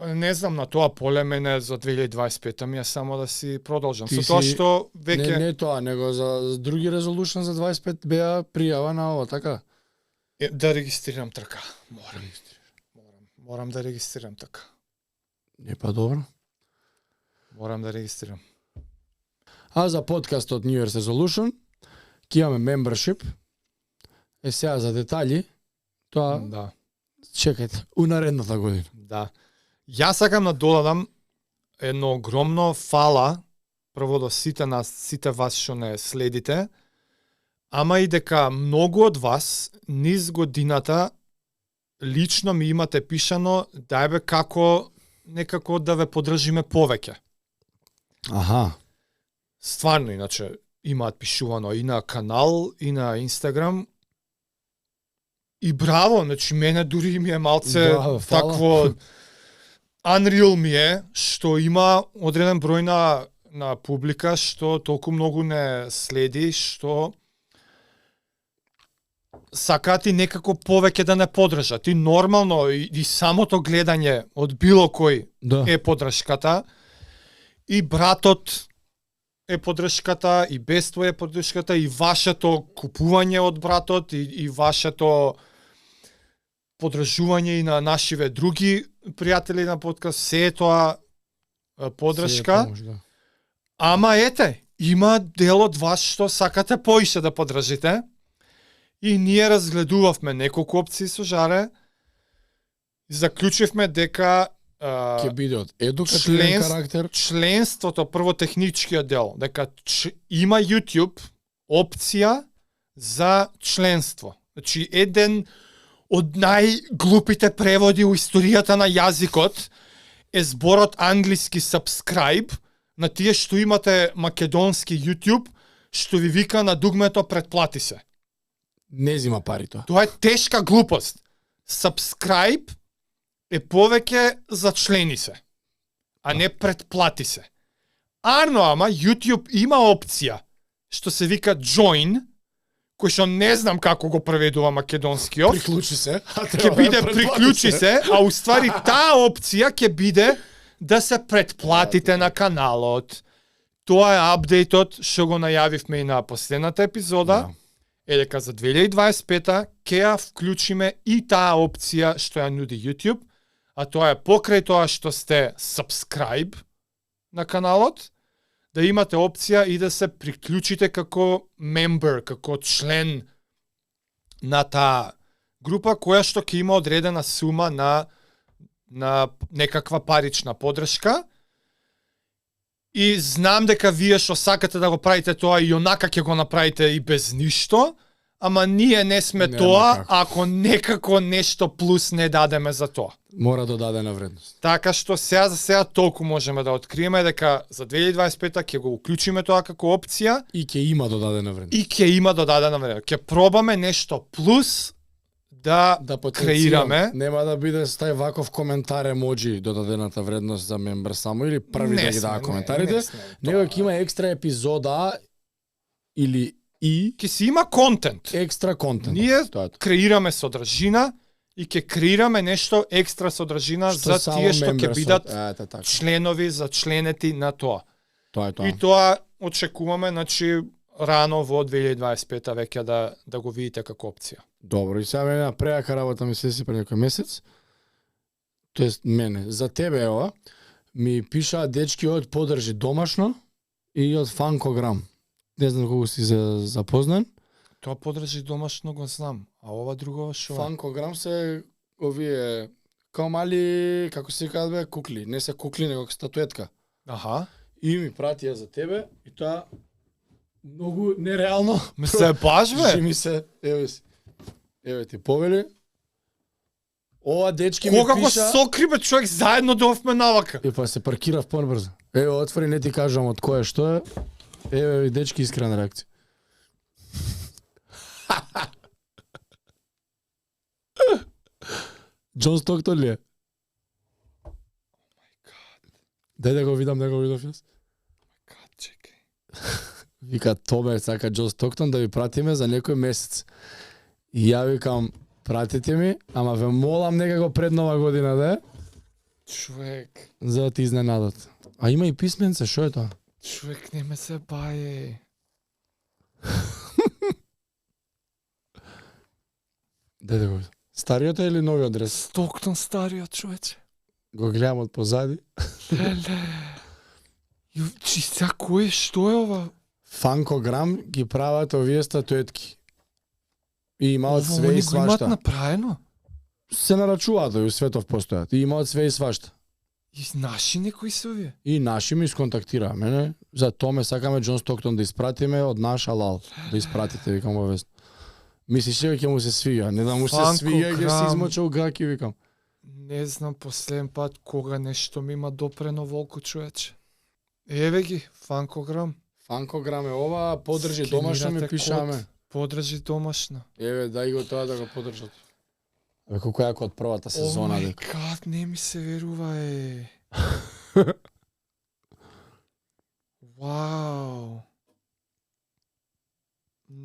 Speaker 2: не знам, на тоа поле мене за 2025 ми е само да си продолжам. Со тоа што веќе...
Speaker 1: Не тоа, него за други резолушн за 25 беа пријава на ова, така?
Speaker 2: Да регистрирам трка. Морам да регистрирам така.
Speaker 1: Не па добро.
Speaker 2: Морам да регистрирам.
Speaker 1: А за подкастот New Year's Resolution ќе имаме membership. Сега за детали, тоа чекајте, у наредната година.
Speaker 2: Да. Јас сакам да додадам едно огромно фала прво до сите вас што не следите, ама и дека многу од вас низ годината лично ми имате пишано дај како некако да ве поддржиме повеќе.
Speaker 1: Аха.
Speaker 2: Стварно, иначе, имаат пишувано и на канал, и на Инстаграм. И браво, значи, мене дури ми е малце такво unreal ми е, што има одреден број на публика, што толку многу не следи, што сакаат и некако повеќе да не поддржат. И нормално, и самото гледање од било кој е поддршката, и братот е поддршката, и бество е поддршката, и вашето купување од братот, и вашето поддржување и на нашиве други пријатели на подкаст, се е тоа поддршка. Ама ете, има дел од вас што сакате поише да подржите. И ние разгледувавме неколку опции со Жаре. Заклучивме дека
Speaker 1: ќе биде од едукативен карактер.
Speaker 2: Членството, прво техничкиот дел, дека има YouTube опција за членство. Значи, еден од најглупите преводи у историјата на јазикот е зборот англиски subscribe, на тие што имате македонски YouTube, што ви вика на дугмето предплати се.
Speaker 1: Не зима пари тоа.
Speaker 2: Тоа е тешка глупост. Subscribe е повеќе за члени се, а не предплати се. Арно, ама YouTube има опција што се вика join, кој што не знам како го преведува македонскиот.
Speaker 1: Приклучи се.
Speaker 2: Ќе биде приклучи се, а уствари таа опција ќе биде да се предплатите на каналот. Тоа е апдейтот што го најавивме и на последната епизода. Е дека за 2025 ќе ја вклучиме и таа опција што ја нуди YouTube, а тоа е покрај тоа што сте subscribe на каналот, да имате опција и да се приклучите како member, како член на таа група која што ќе има одредена сума на некаква парична подршка. И знам дека вие што сакате да го правите тоа и онака ќе го направите и без ништо, ама ние не сме тоа ако некако нешто плюс не дадеме за тоа.
Speaker 1: Мора додадена вредност.
Speaker 2: Така што сега за сега толку можеме да откриеме дека за 2025 ќе го уклучиме тоа како опција
Speaker 1: и ќе има додадена вредност.
Speaker 2: И ќе има додадена вредност. Ќе пробаме нешто плюс да креираме.
Speaker 1: Нема да биде стај ваков коментар емоджи додадената вредност за мембер само или први да ги дава коментарите. Него ќе има екстра епизода или и
Speaker 2: ќе си има контент.
Speaker 1: Екстра контент.
Speaker 2: Ние креираме содржина и ќе креираме нешто екстра содржина за тие што ќе бидат членови за членети на тоа.
Speaker 1: Тоа е тоа.
Speaker 2: И тоа очекуваме, значи рано во 2025 веќе да го видите како опција.
Speaker 1: Добро, и сега мене преака работа ми се пред некој месец. Тоест мене, за тебе ова ми пишаа дечки од Подржи домашно и од Фанкограм. Не знам колку си запознан.
Speaker 2: Тоа Подржи домашно го знам, а ова друго шо?
Speaker 1: Фанкограм се овие као мали, како се кажа, кукли, не се кукли, него статуетка.
Speaker 2: Аха.
Speaker 1: И ми пратија за тебе и тоа многу нереално.
Speaker 2: Ме се баш бе.
Speaker 1: Ми се, еве ти повели. Ова дечки
Speaker 2: кога
Speaker 1: ми пиша.
Speaker 2: Кога го сокри бе човек заедно довме навака.
Speaker 1: И па се паркирав побрзо. Еве отвори, не ти кажам од кој што е. Еве дечки искрена реакција. Џон Стоктон ли е?
Speaker 2: Oh my god.
Speaker 1: Дај да го видам, да го видов јас.
Speaker 2: Oh my god, чекај.
Speaker 1: Вика Томе, сака Џон Стоктон да ви пратиме за некој месец. И ја викам, пратите ми, ама ве молам некако пред нова година, да?
Speaker 2: Човек.
Speaker 1: За да ти изненадат. А има и писменце, шо е тоа?
Speaker 2: Човек, не ме се баје.
Speaker 1: Дај да го видам. Стариот или новиот адрес?
Speaker 2: Стоктон стариот, човече.
Speaker 1: Го гледам од позади.
Speaker 2: Леле. Чи сега кој е, што е ова?
Speaker 1: Фанкограм ги прават овие статуетки. И имаат
Speaker 2: Ово,
Speaker 1: све и свашта.
Speaker 2: Имаат направено?
Speaker 1: Се нарачуваат и у светов постојат. И имаат све и свашта.
Speaker 2: И наши некои се овие?
Speaker 1: И наши ми сконтактираа мене. За Томе сакаме Џон Стоктон да испратиме од наш алал. Да испратите, викам обавесно. Мислиш дека ќе му се свиѓа? Не да му се свиѓа, ќе се измоча гаки, викам.
Speaker 2: Не знам последен пат кога нешто ми има допрено волку, човече. Еве ги, Фанкограм.
Speaker 1: Фанкограм е ова, подржи домашно ми пишаме.
Speaker 2: Подржи домашно.
Speaker 1: Еве, дај го тоа да го подржат. Еве колку јако од првата сезона дека.
Speaker 2: О мај гад, не ми се верува Вау.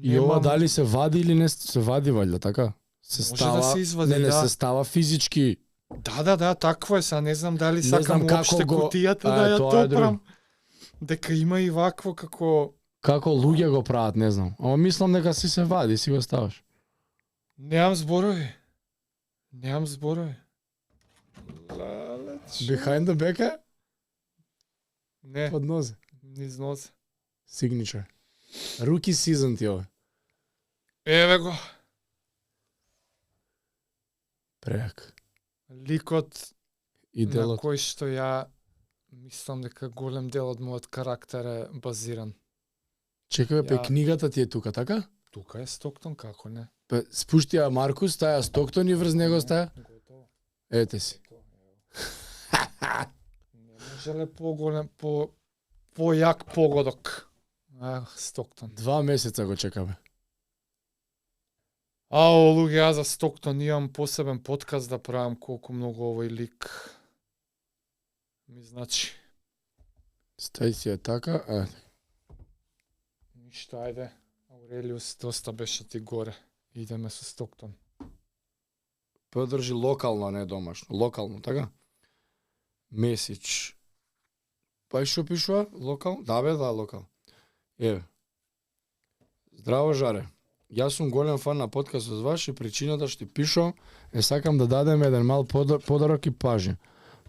Speaker 1: И ова дали се вади или не се вади валја, така? Се става,
Speaker 2: да се извади,
Speaker 1: не се става физички.
Speaker 2: Да, такво е, са не знам дали сакам уопште кутијата да ја топрам. Дека има и вакво како
Speaker 1: луѓе го прават, не знам. Ама мислам дека си се вади, си го ставаш.
Speaker 2: Немам зборови.
Speaker 1: Behind the back?
Speaker 2: Не.
Speaker 1: Под нозе.
Speaker 2: Низ нос.
Speaker 1: Signature. Rookie season ти ова.
Speaker 2: Еве го.
Speaker 1: Преак.
Speaker 2: Ликот
Speaker 1: И
Speaker 2: на
Speaker 1: делот.
Speaker 2: кој што ја мислам дека голем дел од мојот карактер е базиран.
Speaker 1: Чекај, пе книгата ти е тука, така?
Speaker 2: Тука е Стоктон, како не?
Speaker 1: Пе спушти ја Маркус, стаја Стоктон и врз него стаја?
Speaker 2: Готово.
Speaker 1: Ете си.
Speaker 2: Не можеле поголем, појак погодок. Стоктон.
Speaker 1: 2 месеца го чекаме.
Speaker 2: Ао, луѓе, ја за Стоктон имам посебен подкаст да правам колку многу овој лик ми значи.
Speaker 1: Стај си е така,
Speaker 2: Ништо, ајде. Аурелиус, доста беше ти горе. Идеме со Стоктон.
Speaker 1: Подржи локално, а не домашно. Локално, така? Месич. Па и што пишува? Локал? Да бе, да, локал. Еве. Здраво, Жаре. Јас сум голем фан на подкастот ваш и причината што пишам е сакам да дадем еден мал подарок и пажња.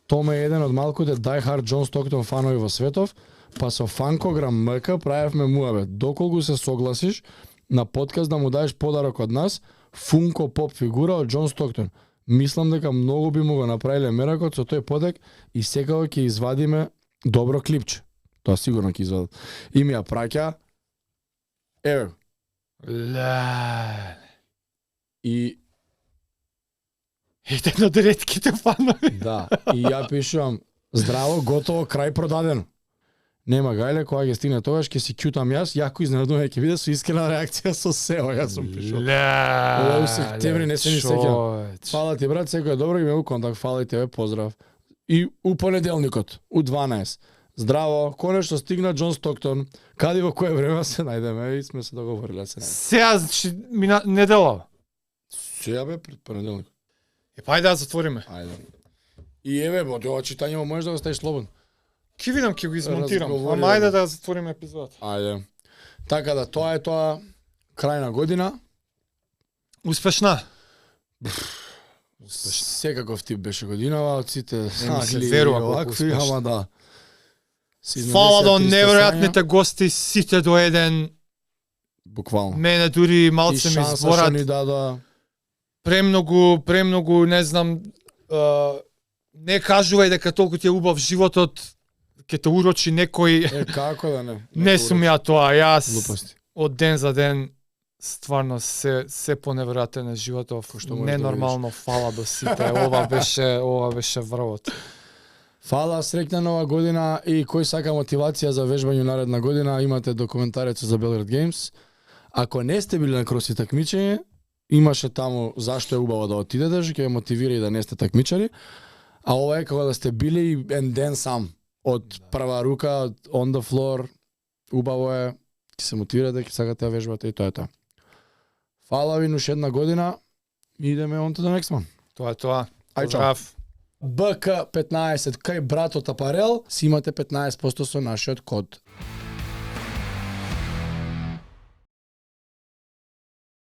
Speaker 1: Томе е еден од малкуте Die Hard John Stockton фанови во светов, па со Фанкограм МК правевме муабет. Доколку се согласиш на подкаст да му даеш подарок од нас, Funko Pop фигура од John Stockton. Мислам дека многу би му го направиле меракот со тој подек и секако ќе извадиме добро клипче. Тоа сигурно ќе извадат. И ми ја праќа. Еве. И
Speaker 2: еден од ретките фанови.
Speaker 1: да, и ја пишувам здраво, готово, крај продадено. Нема гајле, кога ќе стигне тогаш ќе си кјутам јас, јако изненадување ќе биде со искрена реакција со сео, јас сум пишал. Ова у септември не се ни сеќавам. Фала ти брат, секој е добро, ги ме у контакт, фала и тебе, поздрав. И у понеделникот, у 12. Здраво, конечно стигна Џон Стоктон. Каде во кое време се најдеме и сме се договориле да се најдеме.
Speaker 2: Сега, значи, недела.
Speaker 1: Сега бе, пред понеделник.
Speaker 2: Па ајде да затвориме.
Speaker 1: Ајде. И еве, во тоа читање можеш да го ставиш слободно.
Speaker 2: Ки видам, ќе го измонтирам.
Speaker 1: Разговориме.
Speaker 2: Ама ајде да затвориме епизодата.
Speaker 1: Ајде. Така да, тоа е тоа крај на година.
Speaker 2: Успешна.
Speaker 1: Секаков тип беше годинава, од сите
Speaker 2: ми се
Speaker 1: агли,
Speaker 2: верува колку
Speaker 1: овакви,
Speaker 2: успешна.
Speaker 1: ама да.
Speaker 2: Фала до неверојатните гости, сите до еден.
Speaker 1: Буквално.
Speaker 2: Мене дури малце ми
Speaker 1: шанса што
Speaker 2: зборат.
Speaker 1: ни дада.
Speaker 2: Премногу, не знам, не кажувај дека толку ти е убав животот, ќе те урочи некој.
Speaker 1: Како да не?
Speaker 2: Не сум ја тоа, јас
Speaker 1: Глупости.
Speaker 2: од ден за ден стварно се поневеројатен е животов,
Speaker 1: што можеш да
Speaker 2: ненормално, фала до сите. Ова беше врвот.
Speaker 1: Фала, среќна нова година и кој сака мотивација за вежбање наредна година, имате документарецот за Belgrade Games. Ако не сте били на кроси такмичење, имаше таму зашто е убаво да отидете, што ќе ве мотивира и да не сте такмичари. А ова е кога да сте били и en ден сам од прва рука, од on the floor, убаво е, ќе се мотивирате, ќе сакате да вежбате и тоа е тоа. Фала ви уште една година, идеме on to the next one.
Speaker 2: Тоа е тоа.
Speaker 1: Ај, чао.
Speaker 2: Поздрав.
Speaker 1: БК15 кај братот Апарел, си имате 15% со нашиот код.